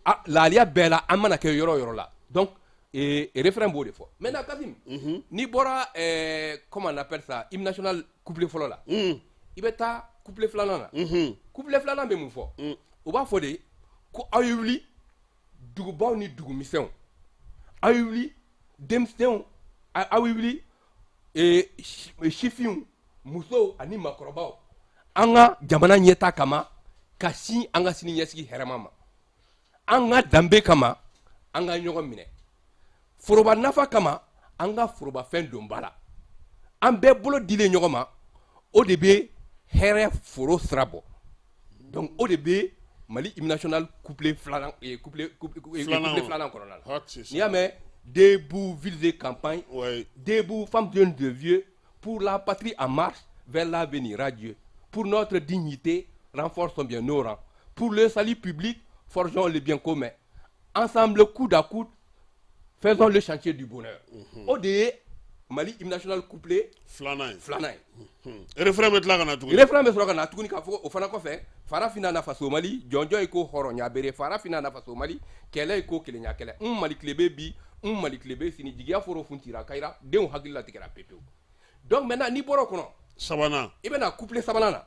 a laaliya bɛɛ la, an mana kɛ yɔrɔ o yɔrɔ la. Donc refrain b'o de fɔ. Maintenant Kasim, n'i bɔra comment on appelle ça, hymne national couplet fɔlɔ la, i bɛ taa couplet filanan na. Couplet filanan bɛ mun fɔ? O b'a fɔ de ko aw ye wuli, dugubaw ni dugumisɛnw, aw ye wuli, denmisɛnw, aw ye wuli, sifinw, musow ani maakɔrɔbaw, an ka jamana ɲɛta kama, ka sin an ka sini ɲɛsigi hɛrɛma ma, an ka danbe kama, an ka ɲɔgɔn minɛ, foroba nafa kama, an ka forobafɛn don ba la, an bɛɛ bolo dilen ɲɔgɔn ma, o de bɛ hɛrɛ foro sira bɔ. Donc o de bɛ Mali hymne national couplet filanan, couplet Filanan. filanan kɔnɔna la. Ah, c'est ça. N'i y'a mɛn debout, villes et campagnes, debout, femmes, jeunes de vieux, pour la patrie en marche vers l'avenir radieux, pour notre dignité, renforçons bien nos rangs, pour le salut public, forgeons le bien commun, ensemble, coude à coude, faisons le chantier du bonheur. O de ye Mali hymne national couplet Filanan ye. filanan ye. Refrain bɛ tila ka na tuguni. Refrain bɛ sɔrɔ ka na tuguni k'a fɔ o fana kɔfɛ: farafinna nafa so Mali, jɔnjɔn ko hɔrɔnya bere. Farafinna nafa so Mali, kɛlɛ ko kelenya kɛlɛ. N Mali tile bɛ bi, n Mali tile bɛ sini, jigiya foro funtira kayira, denw hakili latigɛra pepewu. Donc maintenant, n'i bɔra o kɔnɔ, Sabanan. i bɛna couplet sabanan na.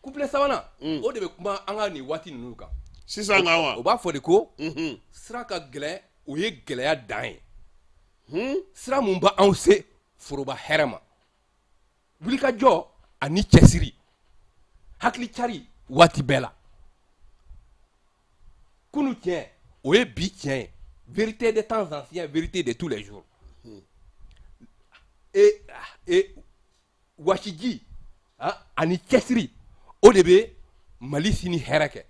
Couplet sabanan, o de bɛ kuma an ka nin waati ninnu kan. Sisan kan wa? O b'a fɔ de ko sira ka gɛlɛn, o ye gɛlɛya dan ye. Sira mun b'anw se foroba hɛrɛ ma, wulikajɔ ani cɛsiri, hakili cari waati bɛɛ la. Kunu tiɲɛ, o ye bi tiɲɛ ye, vérité des temps anciens, vérité de tous les jours. Et wasiji ani cɛsiri, o de bɛ Mali sini hɛrɛ kɛ.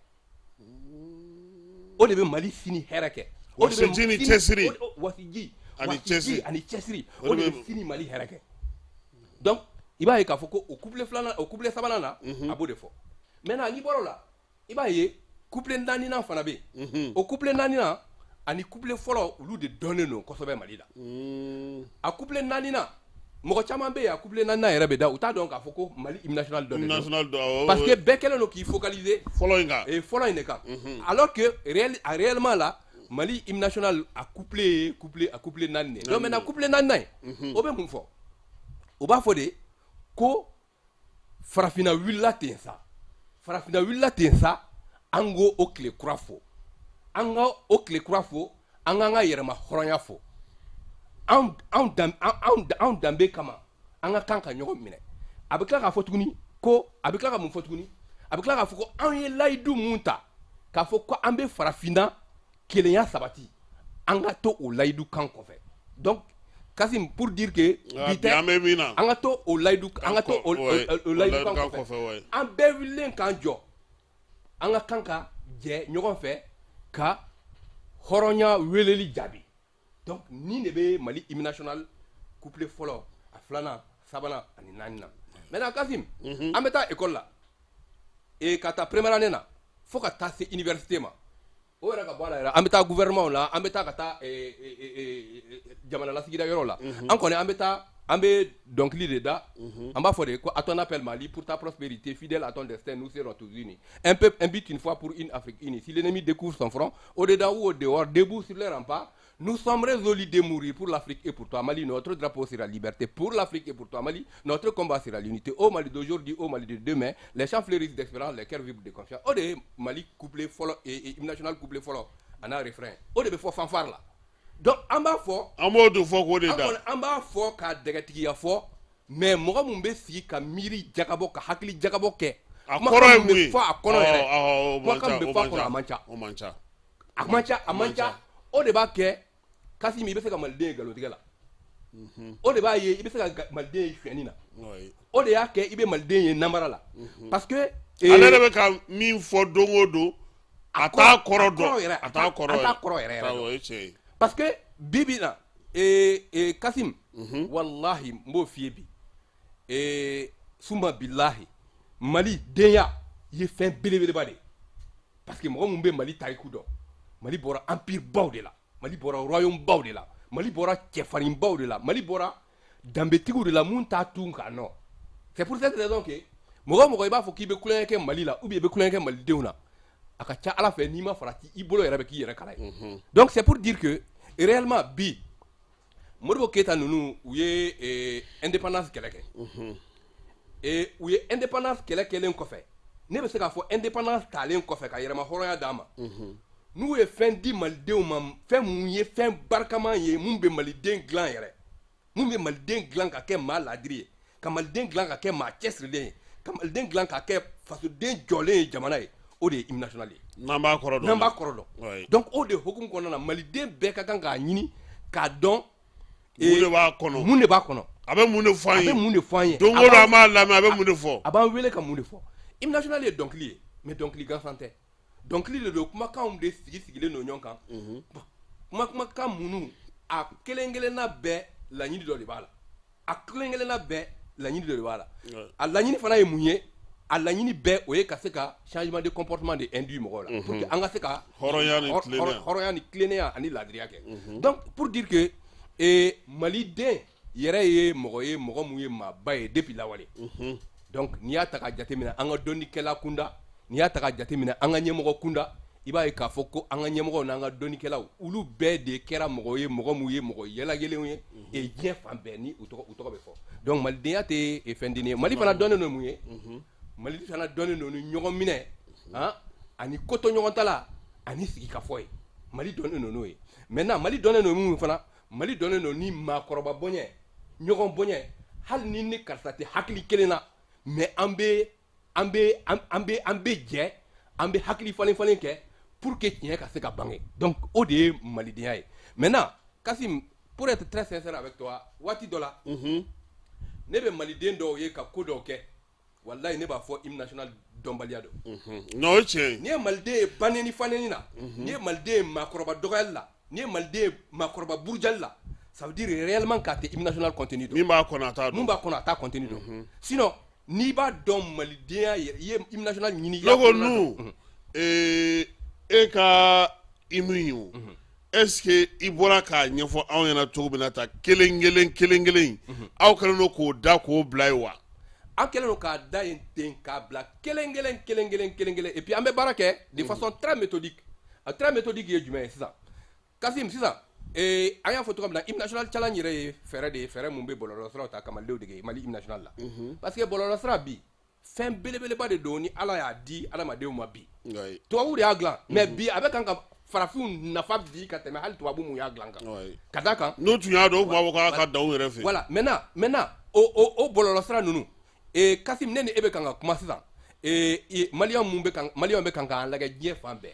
O de bɛ Mali sini hɛrɛ kɛ. O de bɛ Wasiji ni cɛsiri. Wasiji ani cɛsiri. Ani cɛsiri, o de bɛ sini Mali hɛrɛ kɛ. Donc i b'a ye k'a fɔ ko o couplet filanan, o couplet sabanan na, a b'o de fɔ. Maintenant, n'i bɔra o la, i b'a ye couplet naaninan fana bɛ yen. O couplet naaninan ani couplet fɔlɔ, olu de dɔnnen don kosɛbɛ Mali la. A couplet naaninan, mɔgɔ caman bɛ yen, a couplet naaninan yɛrɛ bɛ da, u t'a dɔn k'a fɔ ko Mali hymne national dɔ de don, parce que bɛɛ kɛlen don k'i focaliser fɔlɔ in kan. Fɔlɔ in de kan, alors que réellement la, Mali hymne national a couplet ye couplet, a couplet naani de. Donc maintenant, couplet naaninan in, o bɛ mun fɔ? O b'a fɔ de ko farafinna wulila ten sa, farafinna wulila ten sa, an k'o o tile kura fo, an ka o tile kura fo, an k'an ka yɛrɛma hɔrɔnya fo, anw danbe kama, an ka kan ka ɲɔgɔn minɛ. A bɛ tila k'a fɔ tuguni ko, a bɛ tila ka mun fɔ tuguni? A bɛ tila k'a fɔ ko anw ye layidu mun ta k'a fɔ ko an bɛ farafinna kelenya sabati, an ka to o layidu kan kɔfɛ. Donc Kassim, pour dire que bi tɛ, an bɛ min na, an ka to o layidu, an ka to o layidu kan kɔfɛ, an bɛɛ wulilen k'an jɔ, an ka kan ka jɛ ɲɔgɔn fɛ ka hɔrɔnya weleli jaabi. Donc nin de bɛ Mali hymne national couplet fɔlɔ, a filanan, sabanan ani naaninan. Maintenant Kassim, an bɛ taa école la et ka taa première année na fo ka taa se université ma, o yɛrɛ ka bɔ a la yɛrɛ, an bɛ taa gouvernement la, an bɛ taa ka taa jamana lasigida yɔrɔ la, an kɔni an bɛ taa, an bɛ dɔnkili de da. An b'a fɔ de ko: "À ton appel Mali, pour ta prospérité, fidèle à ton destin, nous serons tous unis, un peuple, un but, une foi, pour une Afrique unie. Si l'ennemi découvre son front, au-dedans ou au dehors, debout sur les remparts, nous sommes résolus de mourir pour l'Afrique et pour toi Mali. Notre drapeau sera liberté. Pour l'Afrique et pour toi Mali, notre combat sera l'unité. Au Mali d'aujourd'hui, au Mali de demain, les champs fleurissent d'espérance, les cœurs vibrent de confiance." O de ye Mali couplet fɔlɔ et hymne national couplet fɔlɔ a n'a refrain. O de bɛ fɔ fanfare la. Donc an b'a fɔ, an b'o de fɔ k'o de da. An b'a fɔ k'a dɛgɛtigiya fɔ, mais mɔgɔ mun bɛ sigi ka miiri jagabɔ, ka hakili jagabɔ kɛ, a kɔrɔ ye mun ye? Fɔ a kɔnɔ yɛrɛ, kumakan min bɛ fɔ a kɔnɔ, a man ca. O man ca. A man ca, a man ca. O de b'a kɛ Kassim, i bɛ se ka maliden ye nkalontigɛ la. O de b'a ye i bɛ se ka maliden ye sonyɛni na. O de y'a kɛ i bɛ maliden ye namara la, parce que ale yɛrɛ bɛ ka min fɔ don o don, a t'a kɔrɔ dɔn, a t'a kɔrɔ, a t'a kɔrɔ yɛrɛ yɛrɛ. O ye tiɲɛ ye. Parce que bi bi na, Kassim, walahi, n b'o f'i ye bi, suma bilahi, Mali denya ye fɛn belebeleba de ye, parce que mɔgɔ mun bɛ Mali tariku dɔn, Mali bɔra empire baw de la, Mali bɔra royaume baw de la, Mali bɔra cɛfarinbaw de la, Mali bɔra danbetigiw de la mun t'a tun k'a nɔ. C'est pour cette raison que mɔgɔ o mɔgɔ i b'a fɔ k'i bɛ kulonkɛ kɛ Mali la ou bien i bɛ kulonkɛ kɛ malidenw na, a ka ca Ala fɛ, n'i ma farati, i bolo yɛrɛ bɛ k'i yɛrɛ kala ye. Donc c'est pour dire que réellement bi, Modibo Keyita ninnu, u ye indépendance kɛlɛ kɛ et u ye indépendance kɛlɛ kɛlen kɔfɛ, ne bɛ se k'a fɔ indépendance talen kɔfɛ ka yɛrɛma hɔrɔnya d'a ma, n'u ye fɛn di malidenw ma, fɛn mun ye fɛn barikama ye, mun bɛ maliden dilan yɛrɛ, mun bɛ maliden dilan ka kɛ maa ladiri ye, ka maliden dilan ka kɛ maa cɛsirilen ye, ka maliden dilan ka kɛ fasoden jɔlen ye jamana ye, o de ye hymne national ye. N'an b'a kɔrɔ dɔn. N'an b'a kɔrɔ dɔn. Donc o de hukumu kɔnɔna na, maliden bɛɛ ka kan k'a ɲini k'a dɔn. Mun de b'a kɔnɔ? Mun de b'a kɔnɔ? A bɛ mun de fɔ an ye? A bɛ mun de fɔ an ye? Don o don an b'a lamɛn, a bɛ mun de fɔ? A b'an wele ka mun de fɔ? Hymne national ye dɔnkili ye, mais dɔnkili gansan tɛ. Dɔnkili de don, kumakanw de sigi sigilen don ɲɔgɔn kan. Kumakan minnu, a kelen kelenna bɛɛ laɲini dɔ de b'a la, a kelen kelenna bɛɛ laɲini dɔ de b'a la. A laɲini fana ye mun ye? A laɲini bɛɛ, o ye ka se ka changement de comportement de induire mɔgɔw la pour que an ka se ka hɔrɔnya ni tilennenya, hɔrɔnya ni tilennenya ani laadiriya kɛ. Donc pour dire que maliden yɛrɛ ye mɔgɔ ye, mɔgɔ mun ye maaba ye depuis lawale. Donc n'i y'a ta k'a jateminɛ an ka dɔnnikɛla kunda, n'i y'a ta k'a jateminɛ an ka ɲɛmɔgɔ kunda, i b'a ye k'a fɔ ko an ka ɲɛmɔgɔw n'an ka dɔnnikɛlaw, olu bɛɛ de kɛra mɔgɔ ye, mɔgɔ mun ye mɔgɔ yɛlɛyɛlɛnw ye et diɲɛ fan bɛɛ ni u tɔgɔ, u tɔgɔ bɛ fɔ. Donc malidenya tɛ fɛn dennin ye. Mali fana dɔnnen don mun ye? Mali fana dɔnnen don ni ɲɔgɔn minɛ han, ani koto ɲɔgɔn ta la, ani sigikafɔ ye. Mali dɔnnen don n'o ye. Maintenant, Mali dɔnnen don mun fana? Mali dɔnnen don ni maakɔrɔba bonya, ɲɔgɔn bonya, hali ni ni karisa tɛ hakili kelen na, mais an bɛ jɛ, an bɛ hakili falen falen kɛ pour que tiɲɛ ka se ka bange. Donc o de ye malidenya ye. Maintenant Kassim, pour être très sincère avec toi, waati dɔ la, ne bɛ maliden dɔw ye ka ko dɔw kɛ. Walayi, ne b'a fɔ hymne national dɔnbaliya don. Non, o ye tiɲɛ ye. N'i ye maliden ye baneni faneni na, n'i ye maliden ye maakɔrɔba dɔgɔyali la, n'i ye maliden ye maakɔrɔba burujali la, ça veut dire réellement k'a tɛ hymne national contenu dɔn. Min b'a kɔnɔ, a t'a Mun dɔn. b'a kɔnɔ, a t'a contenu dɔn. Sinon n'i b'a dɔn malidenya yɛrɛ, i ye hymne national ɲini, i y'a Ne ko kɔnɔna dɔn. Nu e ka hymne in o, est ce que i bɔra k'a ɲɛfɔ anw ɲɛna cogo min na tan, kelen kelen kelen kelen, aw kɛlen don k'o da k'o bila yen wa? An kɛlen don k'a da yen ten, k'a bila kelen kelen kelen kelen kelen kelen, et puis an bɛ baara kɛ de façon très méthodique. A très méthodique ye jumɛn ye sisan, Kasim? Sisan an y'a fɔ cogo min na, hymne national challenge yɛrɛ ye fɛɛrɛ de ye, fɛɛrɛ mun bɛ bɔlɔlɔsiraw ta ka malidenw dege Mali hymne national la, parce que bɔlɔlɔsira bi, fɛn belebeleba de don ni Ala y'a di adamadenw ma bi. Tubabu de y'a dilan, mais bi a bɛ kan ka farafinw nafa bi ka tɛmɛ hali tubabu mun y'a dilan kan, ka d'a kan N'u tun y'a dɔn, u tun b'a fɔ k'a ka dan u yɛrɛ fɛ. Voilà, maintenant o bɔlɔlɔsira ninnu, Kasim, ne ni e bɛ kan ka kuma sisan, maliyɛn mun bɛ kan, maliyɛnw bɛ kan k'an lajɛ diɲɛ fan bɛɛ,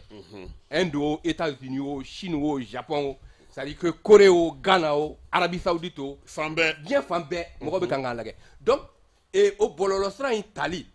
Inde o, États-Unis o, Chine o, Japon o, c'est à dire que Corée o, Ghana o, Arabie Saoudite o, Fan bɛɛ. Diɲɛ fan bɛɛ, mɔgɔ bɛ kan k'an lajɛ. Donc o bɔlɔlɔsira in tali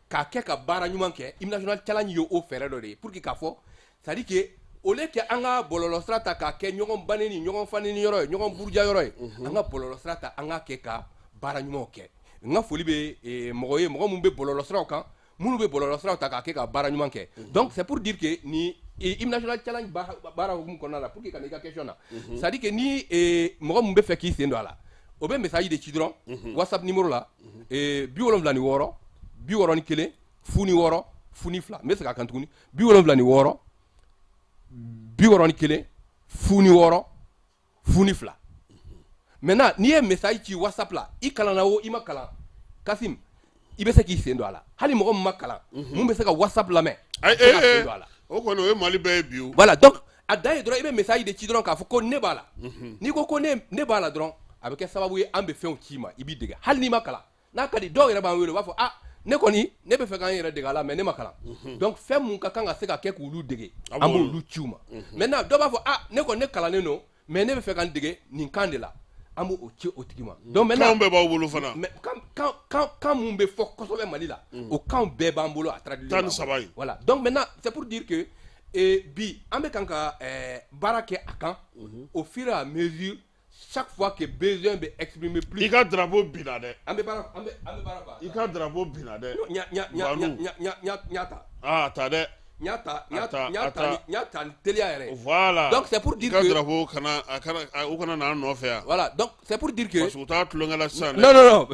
k'a kɛ ka baara ɲuman kɛ, hymne national challenge ye o fɛɛrɛ dɔ de ye pour que k'a fɔ, c'est à dire que au lieu que an ka bɔlɔlɔsira ta k'a kɛ ɲɔgɔn baneni, ɲɔgɔn faneni yɔrɔ ye, ɲɔgɔn buruja yɔrɔ ye, an ka bɔlɔlɔsira ta, an k'a kɛ ka baara ɲumanw kɛ. N ka foli bɛ mɔgɔ ye, mɔgɔ minnu bɛ bɔlɔlɔsiraw kan, minnu bɛ bɔlɔlɔsiraw ta k'a kɛ ka baara ɲuman kɛ. Donc c'est pour dire que ni hymne national challenge baara hukumu kɔnɔna la, pour que ka na i ka question na, c'est à dire que ni mɔgɔ min bɛ fɛ k'i sen don a la, o bɛ message de ci dɔrɔn WhatsApp numéro la, 76 61 06 02. N bɛ segin a kan tuguni: 76 61 06 02. Maintenant, n'i ye message ci WhatsApp la, i kalanna o, i ma kalan, Kasim, i bɛ se k'i sen don a la. Hali mɔgɔ min ma kalan, mun bɛ se ka WhatsApp lamɛn, Ayi, i bɛ se ka sen don a la. O kɔni, o ye Mali bɛɛ ye bi o. Voilà, donc a dan ye dɔrɔn i bɛ message de ci dɔrɔn k'a fɔ ko ne b'a la. N'i ko ko ne b'a la dɔrɔn, a bɛ kɛ sababu ye an bɛ fɛnw ci i ma, i b'i dege hali n'i ma kalan. N'a ka di, dɔw yɛrɛ b'an wele, u b'a fɔ: ah, ne kɔni, ne bɛ fɛ k'an yɛrɛ dege a la, mais ne ma kalan. Donc fɛn mun ka kan ka se ka kɛ k'olu dege, A an b'olu b'olu ci u ma. Maintenant, dɔw b'a fɔ: ah, ne kɔni, ne kalannen don, mais ne bɛ fɛ ka n dege nin kan de la, an b'o ci o tigi ma. Donc maintenant Kanw bɛɛ b'aw bolo fana. Mais kan mun bɛ fɔ kosɛbɛ Mali la, o kan bɛɛ b'an bolo, a traduit. 13 in. Voilà, donc maintenant c'est pour dire que bi an bɛ kan ka baara kɛ a kan au fur et à mesure, chaque fois que besoin bɛ exprimer plus. I ka drapeau binna dɛ. An bɛ baara quoi. I ka drapeau binna dɛ. Ɲa ɲa ɲa. Banu. Ɲa ɲa ɲa ɲa ta. Ah, ta dɛ. N y'a ta, n y'a A ta, n y'a a ta ta. N y'a ta ni teliya yɛrɛ ye. Voilà. Donc c'est pour dire I ka que drapeau kana, a kana u kana n'an nɔfɛ yan. Voilà, donc c'est pour dire que Parce que u t'a tulonkɛ la sisan dɛ. Non, non, non,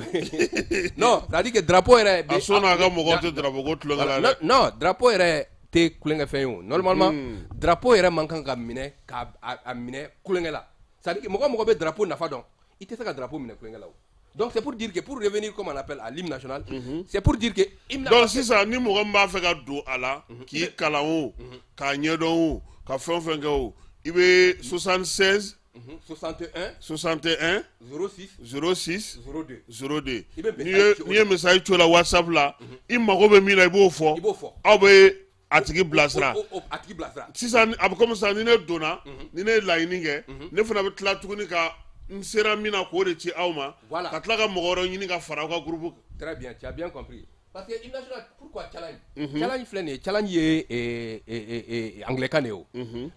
non, c'est à dire que drapeau yɛrɛ A so n'a ka mɔgɔw tɛ drapeau ko tulonkɛ la non dɛ. Non, drapeau yɛrɛ tɛ kulonkɛ fɛn ye o. Normalement, drapeau yɛrɛ man kan ka minɛ k'a a minɛ kulonkɛ la. C'est à dire que mɔgɔ o mɔgɔ bɛ drapeau nafa dɔn, i tɛ se ka drapeau minɛ kulonkɛ la o. Donc c'est pour dire que, pour revenir, comme on appelle, à l'hymne national, c'est pour dire que hymne Donc sisan, ni mɔgɔ min b'a fɛ ka don a la, k'i kalan o, k'a ɲɛdɔn o, ka fɛn o fɛn kɛ o, i bɛ 76 61 61 06 06 02. 02. I bɛ N'i message ye ci o n'i ye message ci o la WhatsApp la, i mago bɛ min na, i b'o fɔ. I b'o fɔ. Aw bɛ a tigi bilasira. O a tigi bilasira. Sisan a bɛ komi sisan, ni ne donna, ni ne ye laɲini kɛ, ne fana bɛ tila tuguni ka n sera min na k'o de ci aw ma, Voilà. ka tila ka mɔgɔ wɛrɛ ɲini ka fara aw ka groupe kan. Très bien, tu as bien compris. Parce que hymne national, pourquoi challenge? Challenge filɛ nin ye, challenge ye anglais kan de ye o.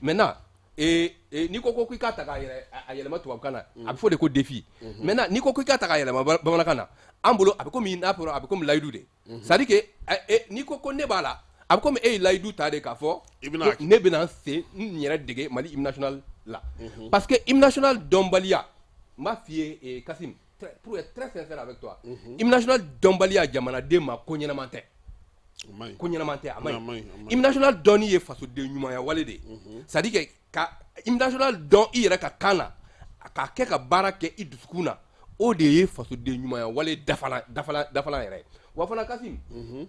Maintenant, n'i ko k'i k'a ta k'a yɛlɛ a yɛlɛma tubabukan na, a bɛ fɔ de ko défi. Maintenant, n'i ko k'i k'a ta k'a yɛlɛma bamanankan na, an bolo a bɛ komi n'a fɔra a bɛ komi layidu de. C'est à dire que n'i ko ko ne b'a la, a bɛ komi e ye layidu ta de k'a fɔ I bɛna ko ne bɛna n sen n yɛrɛ dege Mali hymne national la. Parce que hymne national dɔnbaliya, n b'a f'i ye, Kassim, pour être très sincère avec toi, hymne national dɔnbaliya jamanaden ma, ko ɲɛnama tɛ. O man ɲi. Ko ɲɛnama tɛ, a man A man ɲi, ɲi. a man ɲi. Hymne national dɔnni ye fasoden ɲumanya wale de ye. C'est à dire que ka hymne national dɔn i yɛrɛ ka kan na, k'a kɛ ka baara kɛ i dusukun na, o de ye fasoden ɲumanya wale dafalan dafalan dafalan yɛrɛ ye. Wa fana, Kassim,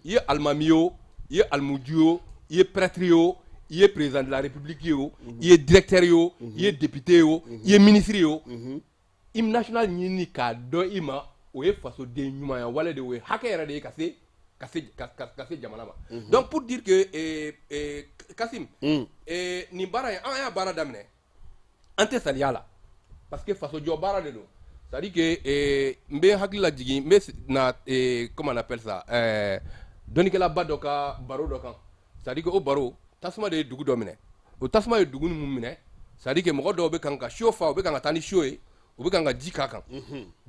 i ye alimami ye o, i ye alimuju ye o, i ye prêtre ye o, i ye président de la République ye o, i ye directeur ye o, i ye député ye o, i ye ministre ye o, hymne national ɲini k'a dɔn i ma, o ye fasoden ɲumanya wale de ye, o ye hakɛ yɛrɛ de ye ka se jamana ma. Donc pour dire que Kassim, nin baara in, an y'a baara daminɛ, an tɛ saliya la, parce que faso jɔ baara de don. C'est à dire que n bɛ hakili lajigin, n bɛ na comment on appelle ça, dɔnnikɛlaba dɔ ka baro dɔ kan. C'est à dire que o baro, tasuma de ye dugu dɔ minɛ. O tasuma ye dugu min minɛ, c'est à dire que mɔgɔ dɔw bɛ kan ka seau fa, u bɛ kan ka taa ni seau ye, u bɛ kan ka ji k'a kan.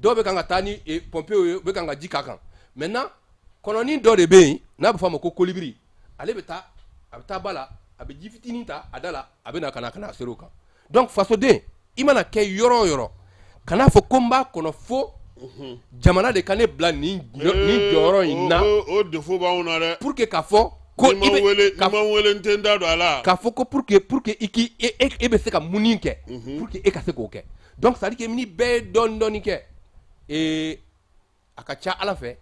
Dɔw bɛ kan ka taa ni pompe ye, u bɛ kan ka ji k'a kan. Maintenant, kɔnɔnin dɔ de bɛ yen n'a bɛ fɔ a ma ko colibri. Ale bɛ taa, a bɛ taa ba la, a bɛ ji fitinin ta a da la, a bɛ na ka na seri o kan. Donc fasoden, i mana kɛ yɔrɔ o yɔrɔ, kan'a fɔ ko n b'a kɔnɔ fo jamana de ka ne bila nin jɔyɔrɔ in na. O défaut b'anw na dɛ. Pour que k'a fɔ ko ni ma wele, ni ma wele, n tɛ n da don a la. K'a fɔ ko pour que i k'i e bɛ se ka mun kɛ pour que e ka se k'o kɛ. Donc c'est à dire que ni bɛɛ ye dɔɔni dɔɔni kɛ, a ka ca Ala fɛ,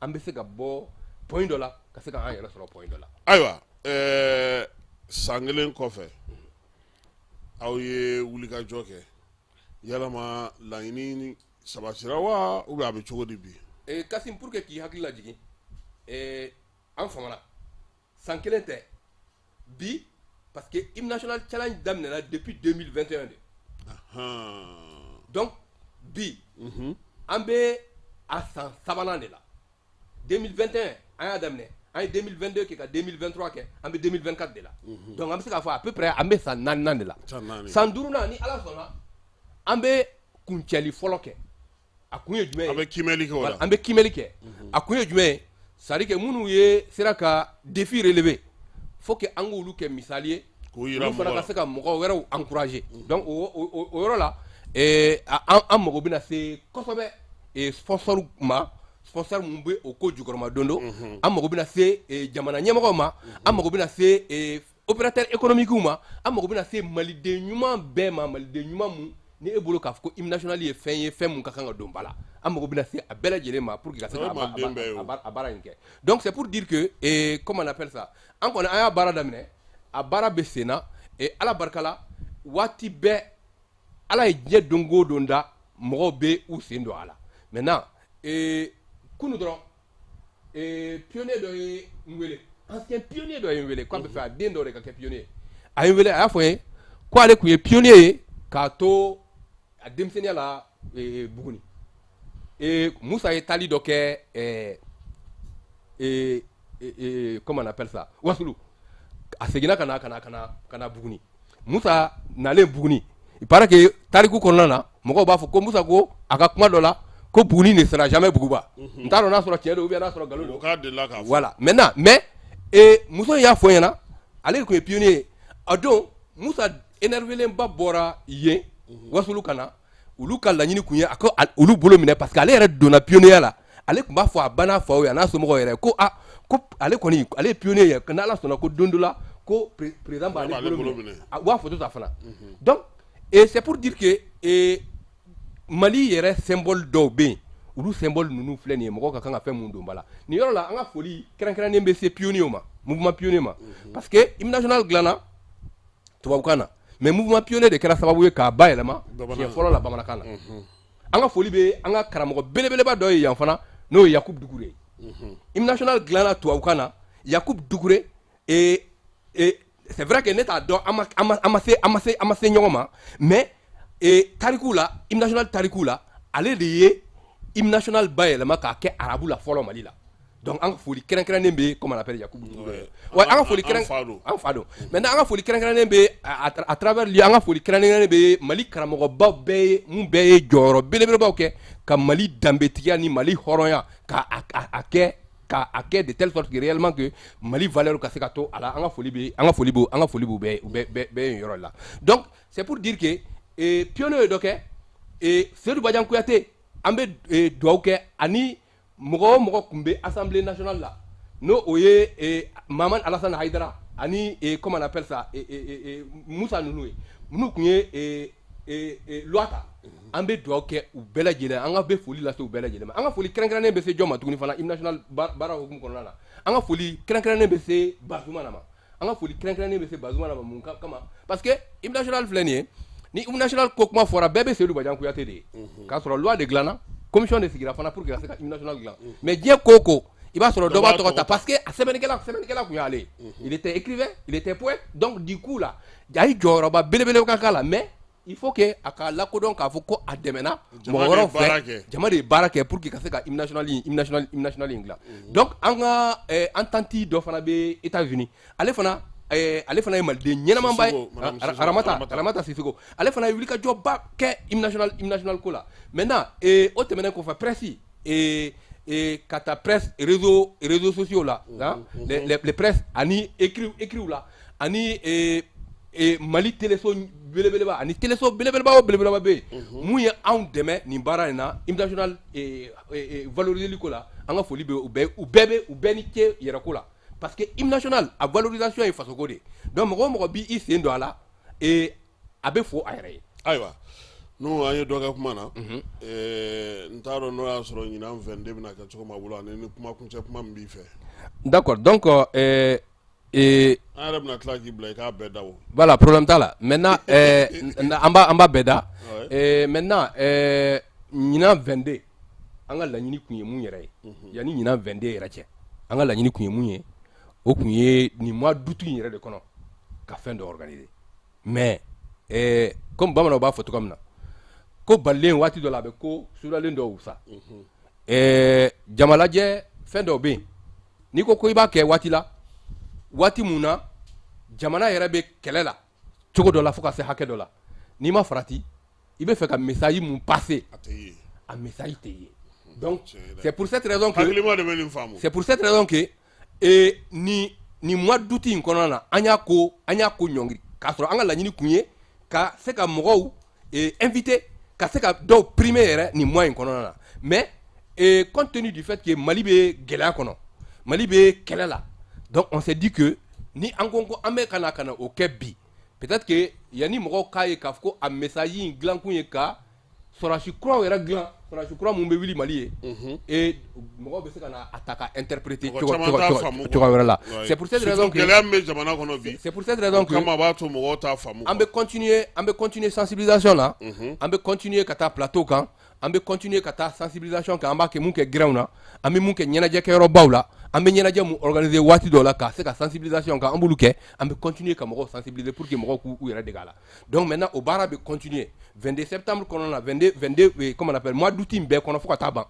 an bɛ se ka bɔ point dɔ la ka se k'an yɛrɛ sɔrɔ point dɔ la. Ayiwa, san kelen kɔfɛ, aw ye wulikajɔ kɛ, yalama laɲini sabatira wa, ou bien a bɛ cogo di bi? Kasim, pour que k'i hakili lajigin, an famana san kelen tɛ bi, parce que hymne national challenge daminɛna depuis 2021 de. Donc bi, an bɛ a san sabanan de la. 2021 an y'a daminɛ, an ye 2022 kɛ, ka 2023 kɛ, an bɛ 2024 de la. Donc an bɛ se k'a fɔ à peu près an bɛ san naaninan de la. San naani. San duurunan, ni Ala sɔnna, an bɛ kuncɛli fɔlɔ kɛ. A kun ye jumɛn ye? An bɛ kiimɛli kɛ o la. An bɛ kiimɛli kɛ. A kun ye jumɛn ye? C'est à dire que minnu ye sera ka défi relever, faut que an k'olu kɛ misali ye, k'o yira olu fana mɔgɔ ka la. se ka mɔgɔ wɛrɛw encourager. Donc o yɔrɔ la, an mago bɛna se kosɛbɛ sponsor ma, sponsor mun bɛ o ko jukɔrɔma don don. An mago bɛna se jamana ɲɛmɔgɔw ma, an mago bɛna se opérateur économique ma, an mago bɛna se maliden ɲuman bɛɛ ma. Maliden ɲuman mun ni e bolo k'a fɔ ko hymne national ye fɛn ye, fɛn mun ka kan ka don ba la, an mago bɛna se a bɛɛ lajɛlen ma pour que ka se O ye ka maliden bɛɛ ye o. a baara in kɛ. Donc c'est pour dire que comment on appelle ça, an kɔni an y'a baara daminɛ, a baara bɛ sen na. Ala barika la, waati bɛɛ, Ala ye diɲɛ don o don da, mɔgɔw bɛ u sen don a la. Maintenant, kunu dɔrɔn, pionnier dɔ ye n wele, ancien pionnier dɔ ye n wele k'a bɛ fɛ a den dɔ de ka kɛ pionnier. A ye n wele, a y'a fɔ n ye ko ale tun ye pionnier ye k'a to a denmisɛnninya la Buguni. Musa ye taali dɔ kɛ comment on appelle ça, Wasulu. A seginna ka na ka na ka na ka na Buguni. Musa nalen Buguni, il paraît que tariku kɔnɔna na, mɔgɔw b'a fɔ ko Musa ko a ka kuma dɔ la ko Buguni ne sera jamais Buguba. N t'a dɔn n'a sɔrɔ tiɲɛ don ou bien n'a sɔrɔ nkalon don. O k'a delila k'a fɔ. Voilà. Maintenant, mais muso in y'a fɔ n ɲɛna, ale tun ye pionnier ye. A don, Musa énervélenba bɔra yen Wasulu ka na. Olu ka laɲini kun ye a ko olu bolo minɛ, parce que ale yɛrɛ donna pionnier la. Ale tun b'a fɔ a ba n'a faw ye, a n'a somɔgɔw yɛrɛ, ko a ko ale kɔni, ale ye pionnier ye, n'Ala sɔnna, ko don dɔ la, ko président b'ale b'ale bolo bolo minɛ. Minɛ. A u b'a photo ta fana. Donc et c'est pour dire que Mali yɛrɛ symbole dɔw bɛ yen, olu symbole ninnu filɛ nin ye, mɔgɔw ka kan ka fɛn mun don ba la. Nin yɔrɔ la, an ka foli kɛrɛnkɛrɛnnen bɛ se pionnier ma, mouvement pionnier ma, parce que hymne national dilanna tubabukan na, mais mouvement pionnier de kɛra sababu ye k'a bayɛlɛma Bamanankan. siɲɛ fɔlɔ la bamanankan na. An ka foli bɛ an ka karamɔgɔ belebeleba dɔ ye yan fana, n'o ye Yakub Dukure ye. Hymne national dilanna tubabukan na, Yakub Dukure, et c'est vrai que ne t'a dɔn, an ma se ɲɔgɔn ma, mais tariku la, hymne national tariku la, ale de ye hymne national bayɛlɛma k'a kɛ arabu la fɔlɔ Mali la. Donc an ka foli kɛrɛnkɛrɛnnen bɛ, comment on appelle, Yakubu Dukure. Ouais, an ka foli An kɛrɛn fa don. An fa don. Maintenant, an ka foli kɛrɛnkɛrɛnnen bɛ à travers lui, an ka foli kɛrɛnkɛrɛnnen bɛ Mali karamɔgɔbaw bɛɛ ye, mun bɛɛ ye jɔyɔrɔ belebelebaw kɛ ka Mali danbetigiya ni Mali hɔrɔnya ka a kɛ, ka a kɛ de telle sorte que réellement que Mali valeur ka se ka to a la. An ka foli b'u bɛɛ bɛɛ bɛɛ yen yɔrɔ la. Donc c'est pour dire que pionnier ye dɔ kɛ. Seydou Badian Kouyaté, an bɛ dugawu kɛ ani mɔgɔ o mɔgɔ tun bɛ Assemblée nationale la, n'o o ye Mahamane Alassane Haïdara ani comment on appelle ça, Musa ninnu ye, minnu tun ye loi ta. An bɛ dugawu kɛ u bɛɛ lajɛlen, an ka bɛ foli lase u bɛɛ lajɛlen ma. An ka foli kɛrɛnkɛrɛnnen bɛ se jɔn ma tuguni fana hymne national baara hukumu kɔnɔna na? An ka foli kɛrɛnkɛrɛnnen bɛ se Bazoumana ma. An ka foli kɛrɛnkɛrɛnnen bɛ se Bazoumana ma mun kama? Parce que hymne national filɛ nin ye, ni hymne national ko kuma fɔra, bɛɛ bɛ Seydou Badian Kouyaté de ye, k'a sɔrɔ loi de dilanna, commission de sigira fana pour que ka se ka hymne national dilan. Mais diɲɛ ko o ko, i b'a sɔrɔ dɔ b'a tɔgɔ ta, parce que a sɛbɛnnikɛla tun y'ale ye. Il était écrivain, il était poète. Donc du coup là, a ye jɔyɔrɔba belebele ka k'a la, mais il faut que a ka lakodɔn k'a fɔ ko a dɛmɛna mɔgɔ wɛrɛw fɛ, jama de ye baara kɛ pour que ka se ka hymne national in dilan. Donc an ka entente dɔ fana bɛ États-Unis, ale fana ye maliden ɲɛnamaba ye, Aramata Sisoko. Ale fana ye wulikajɔba kɛ hymne national ko la. Maintenant, o tɛmɛnen kɔfɛ, presse, ka taa presse, réseaux sociaux la, les presse ani écrit la, ani Mali téléso belebeleba, ani téléso belebeleba o belebeleba bɛ yen mun ye anw dɛmɛ nin baara in na, hymne national valoriseli ko la, an ka foli bɛ u bɛɛ, u bɛɛ bɛ u bɛɛ ni ce yɛrɛ ko la, parce que hymne national a valorisation ye fasoko de ye. Donc mɔgɔ o mɔgɔ b'i sen don a la, a bɛ fo a yɛrɛ ye. Ayiwa, n'o an ye dɔ kɛ kuma na, n t'a dɔn n'o y'a sɔrɔ ɲinan 22 bɛna kɛ cogo min a bolo, ani ni kuma kuncɛ kuma min b'i fɛ. D'accord, donc an yɛrɛ bɛna tila k'i bila i k'a bɛɛ da o. Voilà, problème t'a la. Maintenant, an b'a bɛɛ da. Maintenant, ɲinan 22, an ka laɲini kun ye mun yɛrɛ ye? Yanni ɲinan 22 yɛrɛ cɛ, an ka laɲini kun ye mun ye? O kun ye nin mois d'août in yɛrɛ de kɔnɔ ka fɛn dɔ organiser. Mais comme bamananw b'a fɔ cogoya min na ko balilen waati dɔ la, a bɛ ko sudalen dɔw wusa. Jamalajɛ fɛn dɔw bɛ yen, n'i ko i b'a kɛ waati la, waati mun na jamana yɛrɛ bɛ kɛlɛ la cogo dɔ la, fo ka se hakɛ dɔ la, n'i ma farati, i bɛ fɛ ka message mun passer, a message tɛ ye. Donc c'est pour cette raison que hakilima de bɛ nin faamu. C'est pour cette raison que ni mois d'août in kɔnɔna na, an y'a ko ɲɔngiri, k'a sɔrɔ an ka laɲini kun ye ka se ka mɔgɔw inviter, ka se ka dɔw primer yɛrɛ nin mois in kɔnɔna na. Mais compte tenu du fait que Mali bɛ gɛlɛya kɔnɔ, Mali bɛ kɛlɛ la, donc on s'est dit que ni an ko an bɛ ka na o kɛ bi, peut-être que yanni mɔgɔw k'a ye k'a fɔ ko a message in dilankun ye ka sɔrɔdasi kuraw yɛrɛ dilan, sɔrɔdasi kura mun bɛ wuli Mali ye, et mɔgɔw bɛ se ka na a ta ka interpréter cogo wɛrɛ la. C'est pour cette raison que gɛlɛya min bɛ jamana kɔnɔ bi, c'est pour cette raison que kama b'a to mɔgɔw t'a faamu. An bɛ continuer sensibilisation na, an bɛ continuer ka taa plateau kan, an bɛ continuer ka taa sensibilisation kan. An b'a kɛ mun kɛ gɛrɛnw na, an bɛ mun kɛ ɲɛnajɛkɛyɔrɔbaw la, an bɛ ɲɛnajɛ mun organiser waati dɔw la ka se ka sensibilisation kan, an b'olu kɛ. An bɛ continuer ka mɔgɔw sensibiliser pour que mɔgɔw k'u yɛrɛ dege a la. Donc maintenant, o baara bɛ continuer 22 septembre kɔnɔna na, 22 22, comment on appelle, mois d'août in bɛɛ kɔnɔ fo ka taa ban.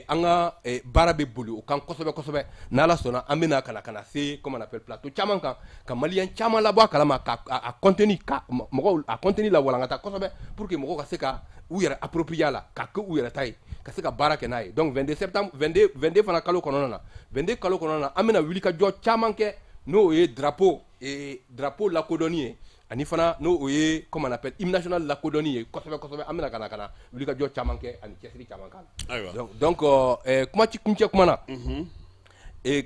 An ka baara bɛ boli o kan kosɛbɛ kosɛbɛ. N'Ala sɔnna, an bɛ na ka na se, comment on appelle, plateau caman kan, ka maliyɛn caman labɔ a kalama, ka a contenu, ka mɔgɔw a contenu lawalankata kosɛbɛ pour que mɔgɔw ka se ka u yɛrɛ approprier a la, ka kɛ u yɛrɛ ta ye, ka se ka baara kɛ n'a ye. Donc 22 septembre, 22 22 fana kalo kɔnɔna na, 22 kalo kɔnɔna na, an bɛna wuli ka jɔ caman kɛ, n'o ye drapeau lakodɔnni ye, ani fana n'o o ye, comment on appelle, hymne national lakodɔnni ye kosɛbɛ kosɛbɛ. An bɛna ka na wuli ka jɔ caman kɛ ani cɛsiri caman k'a la. Donc kuma ci kuncɛ kuma na,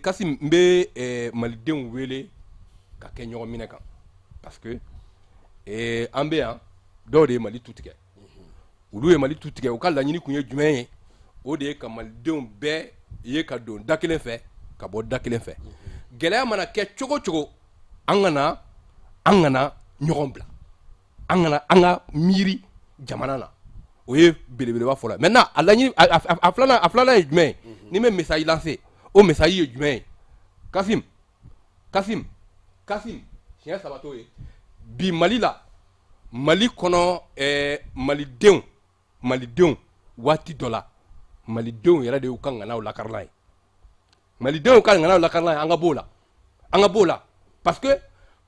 Kasim, n bɛ malidenw wele ka kɛ ɲɔgɔn minɛ kan, parce que an bɛ yan, dɔw de ye Mali tu tigɛ. Olu ye Mali tu tigɛ, u ka laɲini kun ye jumɛn ye? O de ye ka malidenw bɛɛ ye ka don da kelen fɛ, ka bɔ da kelen fɛ. Gɛlɛya mana kɛ cogo o cogo, an kana ɲɔgɔn bila, an kana an ka miiri jamana na. O ye belebeleba fɔlɔ ye. Maintenant, a laɲini a filanan ye jumɛn ye? Ni bɛ message lancer, o message ye jumɛn ye? Kasim, Kasim, Kasim, siɲɛ saba t'o ye bi Mali la, Mali kɔnɔ. Malidenw, waati dɔ la, malidenw yɛrɛ de y'u ka ŋanaw lakarila ye, malidenw ka ŋanaw lakarila ye. An ka b'o la, an ka b'o la, parce que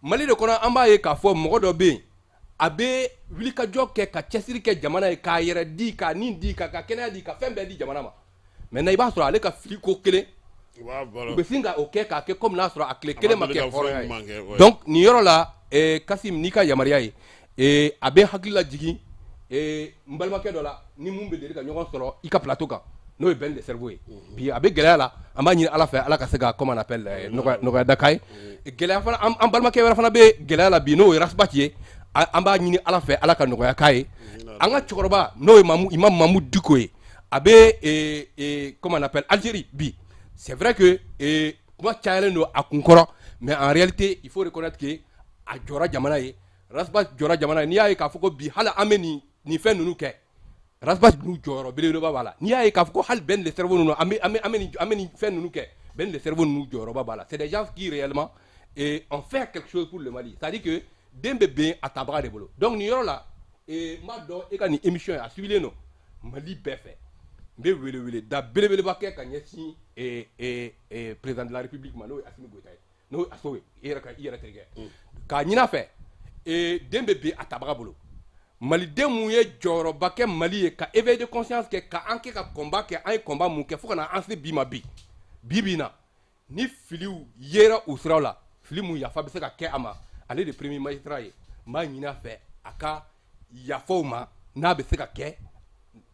Mali de kɔnɔ, an b'a ye k'a fɔ mɔgɔ dɔ bɛ yen, a bɛ wulikajɔ kɛ, ka cɛsiri kɛ jamana ye, k'a yɛrɛ di, k'a nin di, k'a ka kɛnɛya di, ka fɛn bɛɛ di jamana ma. Maintenant, i b'a sɔrɔ ale ka fili ko kelen, u bɛ sin ka o kɛ k'a kɛ komi n'a sɔrɔ a tile kelen ma kɛ hɔrɔnya ye. Donc nin yɔrɔ la, Kasim, n'i ka yamaruya ye, a bɛ hakili lajigin n balimakɛ dɔ la ni mun bɛ deli ka ɲɔgɔn sɔrɔ i ka plateau kan, n'o ye Ben le Cerveau ye. Bi a bɛ gɛlɛya la, an b'a ɲini Ala fɛ, Ala ka se ka, comment on appelle, nɔgɔya da k'a ye. Gɛlɛya fana, an balimakɛ wɛrɛ fana bɛ gɛlɛya la bi, n'o ye Ras Bath ye. An b'a ɲini Ala fɛ, Ala ka nɔgɔya k'a ye. An ka cɛkɔrɔba, n'o ye Imam Mamu Diko ye, a bɛ, comment on appelle, Algérie bi. C'est vrai que kuma cayalen don a kun kɔrɔ, mais en réalité, il faut reconnaître que a jɔra jamana ye. Ras Bath jɔra jamana ye. N'i y'a ye k'a fɔ ko bi hali an bɛ nin fɛn ninnu kɛ, Ras Bath ninnu jɔyɔrɔ belebeleba b'a la. N'i y'a ye k'a fɔ ko hali Ben le Cerveau ninnu, an bɛ nin fɛn ninnu kɛ, Ben le Cerveau ninnu jɔyɔrɔba b'a la. C'est des gens qui réellement et ont fait quelque chose pour le Mali, c'est à dire que den bɛ ben a tabaga de bolo. Donc nin yɔrɔ la, N b'a dɔn e ka nin émission a suivilen don Mali bɛɛ fɛ. N bɛ welewele da belebeleba kɛ ka ɲɛsin président de la République ma, n'o ye Assimi Goïta ye, n'o ye Aso ye, i yɛrɛ ka i yɛrɛ terikɛ, k'a ɲini a fɛ. Den bɛ bin a tabaga bolo. Maliden mun ye jɔyɔrɔba kɛ Mali ye, ka éveil de conscience kɛ, ka an kɛ ka combat kɛ, an ye combat mun kɛ fo ka na an se bi ma, bi bi bi in na, ni filiw yera u siraw la, fili mun yafa bɛ se ka kɛ a ma, ale de premier magistrat ye, n b'a ɲini a fɛ a ka yafa u ma n'a bɛ se ka kɛ.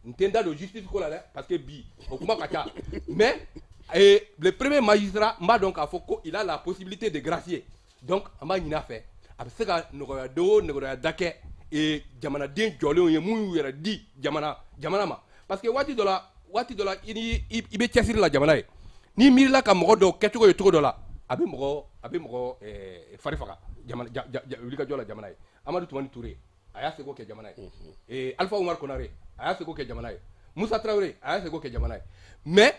N tɛ n da don justice ko la dɛ, parce que bi o kuma ka ca, mais le premier magistrat, n b'a dɔn k'a fɔ ko il a la possibilité de gracier. Donc an b'a ɲini a fɛ a bɛ se ka nɔgɔya do o nɔgɔya da kɛ jamanaden jɔlenw ye mun y'u yɛrɛ di jamana ma, parce que waati dɔ la i ni i bɛ cɛsiri la jamana ye, n'i miirila ka mɔgɔ dɔw kɛcogo ye cogo dɔ la, a bɛ mɔgɔ fari faga jamana wulikajɔ la jamana ye. Amadu Tumani Ture, a y'a seko kɛ jamana ye. Alpha Umar Konare, a y'a seko kɛ jamana ye. Musa Traoré, a y'a seko kɛ jamana ye. Mais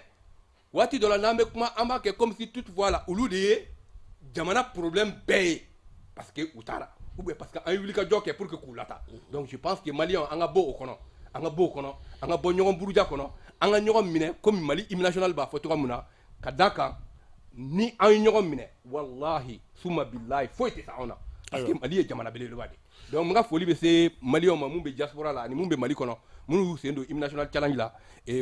waati dɔ la, n'an bɛ kuma, an b'a kɛ comme si toutefois la olu de ye jamana problème bɛɛ ye, parce que u taara ou bien parce que an ye wulikajɔ kɛ pour que k'u lata. Donc je pense que Maliyɛnw, an ka bɔ o kɔnɔ, an ka bɔ o kɔnɔ, an ka bɔ ɲɔgɔn buruja kɔnɔ, an ka ɲɔgɔn minɛ komi Mali hymne national b'a fɔ cogoya min na, ka d'a kan ni an ye ɲɔgɔn minɛ, walahi suma bilahi, foyi tɛ se anw na, parce que Mali ye jamana belebeleba de ye. Donc n ka foli bɛ se Maliyɛnw ma mun bɛ diaspora la ani mun bɛ Mali kɔnɔ, minnu y'u sen don hymne national challenge la,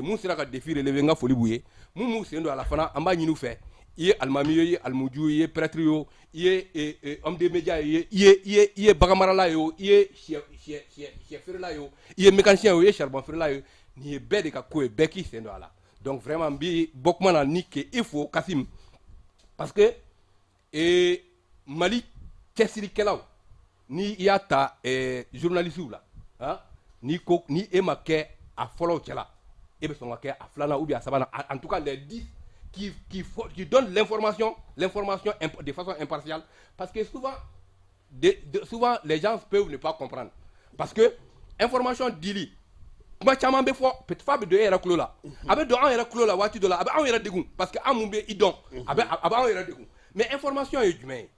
mun sera ka défi relever, n ka foli b'u ye. Mun m'u sen don a la fana, an b'a ɲini u fɛ, i ye alimami ye, i ye alimuju ye, i ye prêtre ye o, i ye homme de média ye, i ye baganmarala ye o, i ye sɛ feerela ye o, i ye mécanicien ye o, i ye charbon feerela ye, nin ye bɛɛ de ka ko ye, bɛɛ k'i sen don a la. Donc vraiment n bi bɔ kuma na ni ke i fo, Kasim, parce que Mali cɛsirikɛlaw, ni i y'a ta journaliste la, han, n'i ko ni e ma kɛ a fɔlɔw cɛla, e bɛ sɔn ka kɛ a filanan ou bien a sabanan, en tout cas les 10 qui donnent l'information de façon impartiale, parce que souvent les gens peuvent ne pas comprendre, parce que information dili kuma caman bɛ fɔ, peut f'a bɛ don e yɛrɛ tulo la, a bɛ don anw yɛrɛ tulo la, waati dɔ la a bɛ anw yɛrɛ degun, parce que an mun bɛ i dɔn, a bɛ anw yɛrɛ degun. Mais information ye jumɛn ye?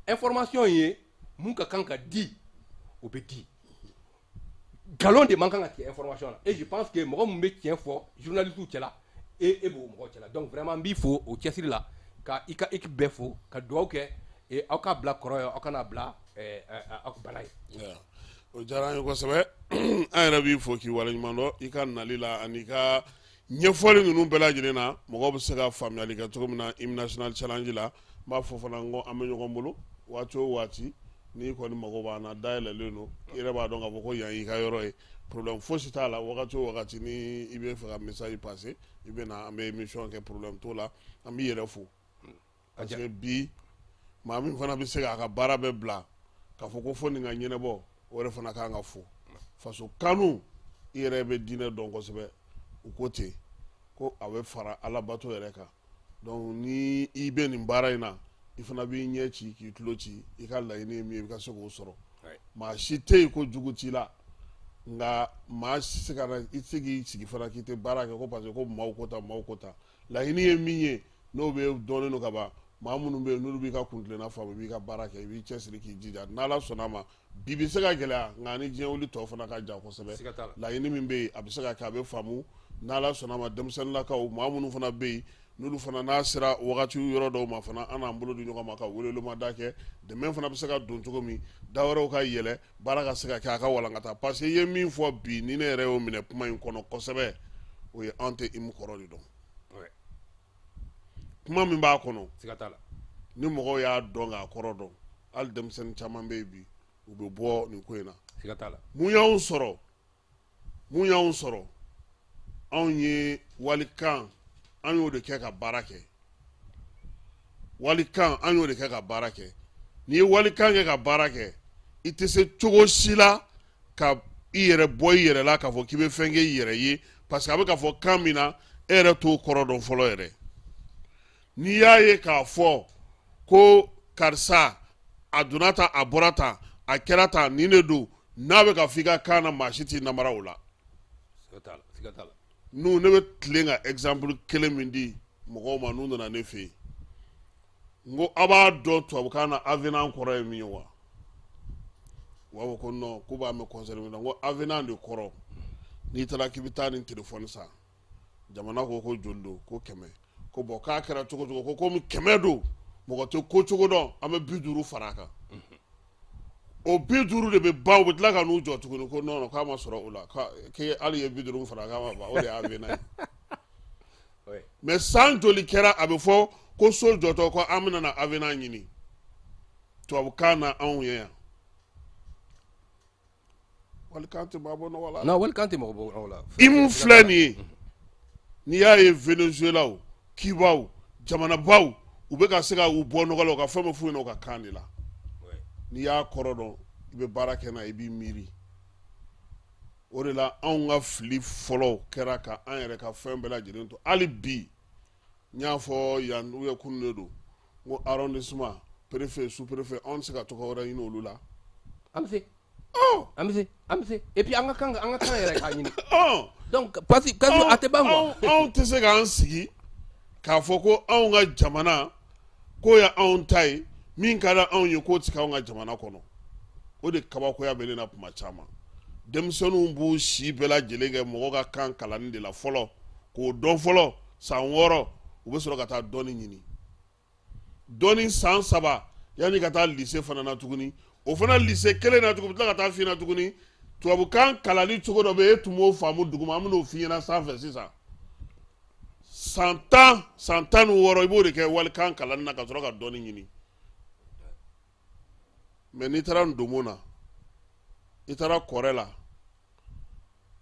Information ye mun ka kan ka di, o bɛ di. Nkalon de man kan ka tigɛ information na. Et je pense que mɔgɔ mun bɛ tiɲɛ fɔ journaliste cɛla, e b'o mɔgɔ cɛla. Donc vraiment n b'i fo o cɛsiri la, ka i ka équipe bɛɛ fo, ka dugawu kɛ et aw k'a bila kɔrɔ ye, aw kana bila aw bana ye. O diyara an ye kosɛbɛ. An yɛrɛ b'i fo k'i waleɲuman dɔn i ka nali la ani ka ɲɛfɔli ninnu bɛɛ lajɛlen na, mɔgɔw bɛ se ka faamuyali kɛ cogo min na hymne national challenge la. N b'a fɔ fana n ko an bɛ ɲɔgɔn bolo waati o waati. N'i kɔni mago b'an na, dayɛlɛlen don. I yɛrɛ b'a dɔn k'a fɔ ko yan y'i ka yɔrɔ ye, problème fosi t'a la. Wagati o wagati ni i bɛ fɛ ka message passer, i bɛ na, an bɛ émission kɛ, problème t'o la. An b'i yɛrɛ fo, parce que bi maa min fana bɛ se k'a ka baara bɛɛ bila k'a fɔ ko fo nin ka ɲɛnabɔ, o yɛrɛ fana kan ka fo. Faso kanu, i yɛrɛ bɛ diinɛ dɔn kosɛbɛ, u ko ten ko a bɛ fara alabato yɛrɛ kan. Donc ni i bɛ nin baara in na, i fana b'i ɲɛ ci k'i tulo ci, i ka laɲini ye min ye, i ka se k'o sɔrɔ. Maa si tɛ yen ko jugu t'i la, nka maa si se ka na i tɛ se k'i sigi fana k'i tɛ baara kɛ ko parce que ko maaw ko tan, maaw ko tan. Laɲini ye min ye, n'o bɛ dɔnnen don ka ban, maa minnu bɛ yen n'olu b'i ka kuntilenna faamu, i b'i ka baara kɛ, i b'i cɛsiri k'i jija. N'Ala sɔnna a ma, bi bɛ se ka gɛlɛya, nka ni diɲɛ wuli tɔ fana ka jan kosɛbɛ. Laɲini min bɛ yen, a bɛ se ka kɛ, a bɛ faamu n'Ala sɔnna a ma. Denmisɛnninlakaw, maa minnu fana bɛ yen n'olu fana n'a sera wagati yɔrɔ dɔw ma fana, an n'an bolo di ɲɔgɔn ma ka weleweleda kɛ, dɛmɛ fana bɛ se ka don cogo min, da wɛrɛw ka yɛlɛ, baara ka se ka kɛ, a ka walankata. Parce que i ye min fɔ bi, ni ne yɛrɛ y'o minɛ kuma in kɔnɔ kosɛbɛ, o ye anw tɛ hymne kɔrɔ de dɔn. Kuma min b'a kɔnɔ, ni mɔgɔw y'a dɔn k'a kɔrɔ dɔn, hali denmisɛnnin caman bɛ yen bi, u bɛ bɔ nin ko in na. Mun y'anw sɔrɔ? Mun y'anw sɔrɔ? Anw ye walikan, an y'o de kɛ ka baara kɛ. Walikan, an y'o de kɛ ka baara kɛ. N'i ye walikan kɛ ka baara kɛ, i tɛ se cogo si la ka i yɛrɛ bɔ i yɛrɛ la k'a fɔ k'i bɛ fɛn kɛ i yɛrɛ ye, parce que a bɛ ka fɔ kan min na, e yɛrɛ t'o kɔrɔ dɔn fɔlɔ yɛrɛ. N'i y'a ye k'a fɔ ko karisa a donna tan, a bɔra tan, a kɛra tan, nin de don, n'a bɛ ka fɔ i ka kan na, maa si t'i namara o la. N'u ne bɛ tilen ka exemple kelen min di mɔgɔw ma n'u nana ne fɛ yen, n ko aw b'a dɔn tubabukan na avenant kɔrɔ ye min ye wa? U b'a fɔ ko non, k'u b'a mɛn concert min na, n ko avenant de kɔrɔ, n'i taara k'i bɛ taa nin téléphone san, jamana ko ko joli don? Ko 100. Ko bon, k'a kɛra cogo cogo, ko komi 100 don, mɔgɔ tɛ ko cogo dɔn, an bɛ 50 fara a kan. O 50 de bɛ ban, u bɛ tila ka n'u jɔ tuguni ko non, k'a ma sɔrɔ o la, k'e hali ye 50 fara k'a ma ban. O de ye avenant ye. Mais san joli kɛra a bɛ fɔ ko so jɔtɔ ko an bɛna na avenant ɲini tubabukan na anw ye yan? Walikan tɛ maa bɔ nɔgɔ la. Non, walikan tɛ mɔgɔ bɔ nɔgɔ la. I mun filɛ nin ye, n'i y'a ye Venezuela o, Cuba o, jamanabaw, u bɛ ka se ka u bɔ nɔgɔ la, u ka fɛn bɛ f'u ɲɛna u ka kan de la. N'i y'a kɔrɔ dɔn, i bɛ baara kɛ n'a ye, i b'i miiri. O de la anw ka fili fɔlɔ kɛra ka an yɛrɛ ka fɛn bɛɛ lajɛlen to. Hali bi n y'a fɔ yan u ye kunun de don, n ko arrondissement préfet, sous préfet, anw tɛ se ka tɔgɔ wɛrɛ ɲini olu la. An bɛ se, an bɛ se, an bɛ se. Et puis an ka kan yɛrɛ k'a ɲini. Donc parce que a tɛ ban quoi. Anw tɛ se k'an sigi k'a fɔ ko anw ka jamana k'o ye anw ta ye, min ka di anw ye k'o tɛ se k'anw ka jamana kɔnɔ. O de kabakoya bɛ ne na tuma caman. Denmisɛnninw b'u si bɛɛ lajɛlen kɛ mɔgɔ ka kan kalanni de la fɔlɔ, k'o dɔn fɔlɔ san 6, u bɛ sɔrɔ ka taa dɔɔni ɲini, dɔɔni san 3, yanni ka taa lycée fana na tuguni. O fana lycée kelen na tuguni, u bɛ tila ka taa f'i ɲɛna tuguni tubabukan kalanni cogo dɔ bɛ yen, e tun b'o faamu duguma, an bɛ n'o f'i ɲɛna sanfɛ sisan. San 10, san 16, i b'o de kɛ walikan kalanni na ka sɔrɔ ka dɔɔni ɲini. Mais n'i taara Ndomo na, i taara Kɔrɛ la,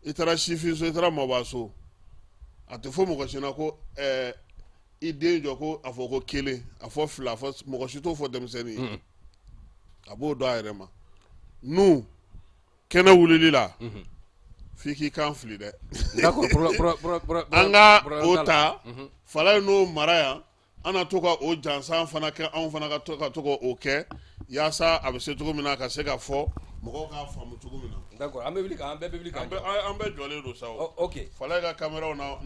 i taara Sifinso, i taara Mabaso, a tɛ fɔ mɔgɔ si na ko i den jɔ ko a fɔ ko kelen, a fɔ fila, a fɔ, mɔgɔ si t'o fɔ denmisɛnnin ye. A b'o dɔn a yɛrɛ ma. Nu kɛnɛ wulili la, f'i k'i kan fili dɛ. An ka o ta Falaye n'o mara yan, an na to ka o jansan fana kɛ, anw fana ka to ka to o kɛ yaasa a bɛ se cogo min na ka se ka fɔ mɔgɔw k'a faamu cogo min na. D'accord, an bɛ wuli an bɛɛ bɛ wuli k'an jɔ. An bɛɛ jɔlen don sa o. Ok. Falaye ka caméraw na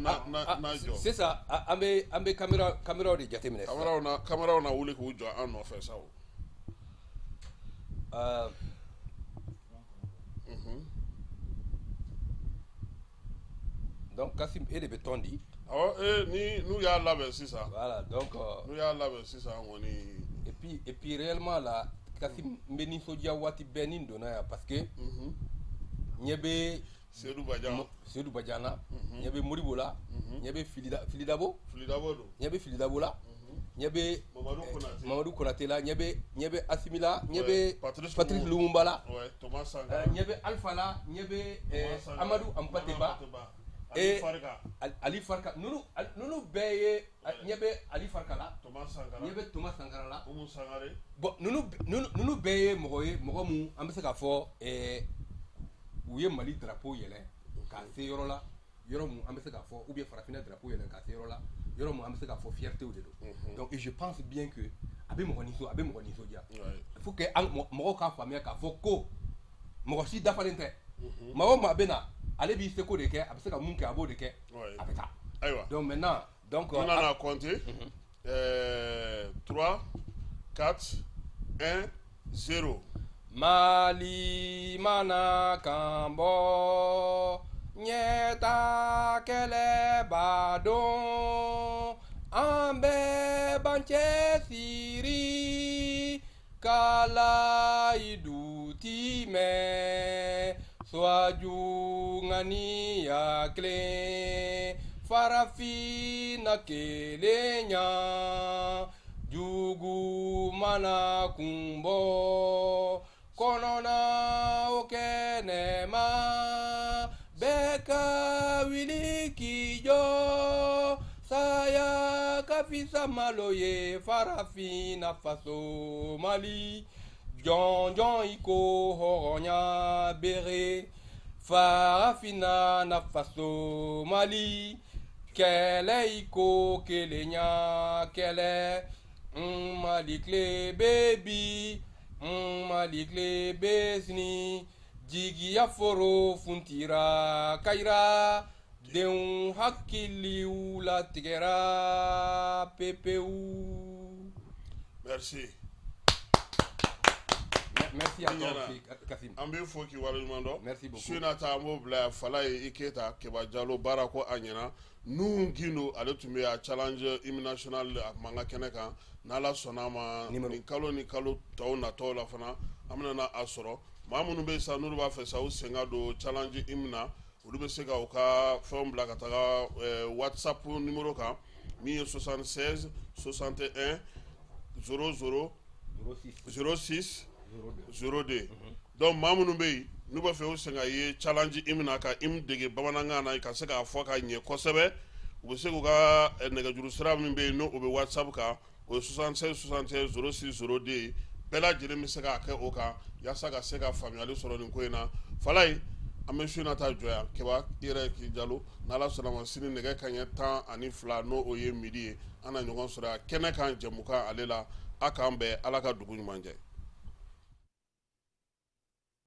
jɔ. Sisan an bɛ caméraw de jateminɛ sisan. Caméraw na wuli k'u jɔ an nɔfɛ sa o. Donc Kassim, e de bɛ tɔn di. Awɔ, ni n'u y'a labɛn sisan. Voilà, donc. N'u y'a labɛn sisan kɔni. Et puis réellement là, Kassim, n bɛ nisɔndiya waati bɛɛ ni n donna yan parce que ɲɛ bɛ Seydou Badian. Seydou Badian na, ɲɛ bɛ Modibo la, ɲɛ bɛ Filidabo. Filidabo don. Ɲɛ bɛ Filidabo la, ɲɛ bɛ Mamadou Konate. Mamadou Konate la, ɲɛ bɛ Asimi la, ɲɛ bɛ Patrice Patrice Lumumba la. Ouais, Thomas Sankara. Ɲɛ bɛ Alpha la, ɲɛ bɛ Amadou Hampâté Bâ. Ali Farka. Ali Farka, ninnu bɛɛ ye, ɲɛ bɛ Ali Farka la. Thomas Sankara. Ɲɛ bɛ Thomas Sankara la. Oumou Sangare. Bon, ninnu bɛɛ ye mɔgɔ ye, mɔgɔ mun an bɛ se k'a fɔ u ye Mali drapeau yɛlɛ k'a se yɔrɔ la, yɔrɔ mun an bɛ se k'a fɔ, ou bien farafinna drapeau yɛlɛ k'a se yɔrɔ la, yɔrɔ mun an bɛ se k'a fɔ fierté de don. Donc je pense bien que a bɛ mɔgɔ nisɔndiya. Il faut que an mɔgɔw k'a faamuya k'a fɔ ko mɔgɔ si dafalen tɛ. Maa o maa bɛ na, ale b'i seko de kɛ, a bɛ se ka mun kɛ, a b'o de kɛ, a bɛ taa. Ayiwa. Donc maintenant, donc. On en a compté. 3, 4, 1, 0. Mali mana kan bɔ, ɲɛta kɛlɛ b'a dɔn, an bɛɛ b'an cɛsiri ka layidu timɛ, Soaju ŋaniya kelen, farafinna kelenya, jugu mana kun bɔ kɔnɔna o kɛnɛma, bɛɛ ka wuli k'i jɔ, saya ka fisa malo ye, farafinna faso Mali, jɔnjɔn i ko hɔrɔnya bere, farafinna na faso Mali, kɛlɛ i ko kelenya kɛlɛ, Mali tile bɛ bi, Mali tile bɛ sini, jigiya foro funtira kayira, denw hakiliw latigɛra pepewu. Merci. Merci à toi aussi, Kassim. An b'i fo k'i waleɲuman dɔn. Merci beaucoup. Su in na ta, an b'o bila yan. Falaye i Keyita, Keba Jalo, baara ko a ɲɛna. Nuhu Gindo, ale tun bɛ yan, challenge hymne national, a tun b'an ka kɛnɛ kan. N'Ala sɔnna a ma, nin kalo ni kalo tɔw natɔw la fana, an bɛna na a sɔrɔ. Maa minnu bɛ yen sa, n'olu b'a fɛ sa u sen ka don challenge hymne na, olu bɛ se ka u ka fɛnw bila ka taga WhatsApp numéro kan min ye 76 61 00 06 02. Donc maa minnu bɛ yen n'u b'a fɛ u sen ka ye challenge hymne na, ka hymne dege bamanankan na, ka se k'a fɔ ka ɲɛ kosɛbɛ, u bɛ se k'u ka nɛgɛjuru sira min bɛ yen, n'o bɛ WhatsApp kan, o ye 76 61 06 02. Bɛɛ lajɛlen bɛ se k'a kɛ o kan yaasa ka se ka faamuyali sɔrɔ nin ko in na. Falaye, an bɛ su in na ta jɔ yan. Keba, i yɛrɛ k'i jalo. N'Ala sɔnna ma, sini nɛgɛ kanɲɛ 12, n'o o ye midi ye, an na ɲɔgɔn sɔrɔ yan kɛnɛ kan, jɛmukan ale la. A k'an bɛn, Ala ka dugu ɲuman jɛ.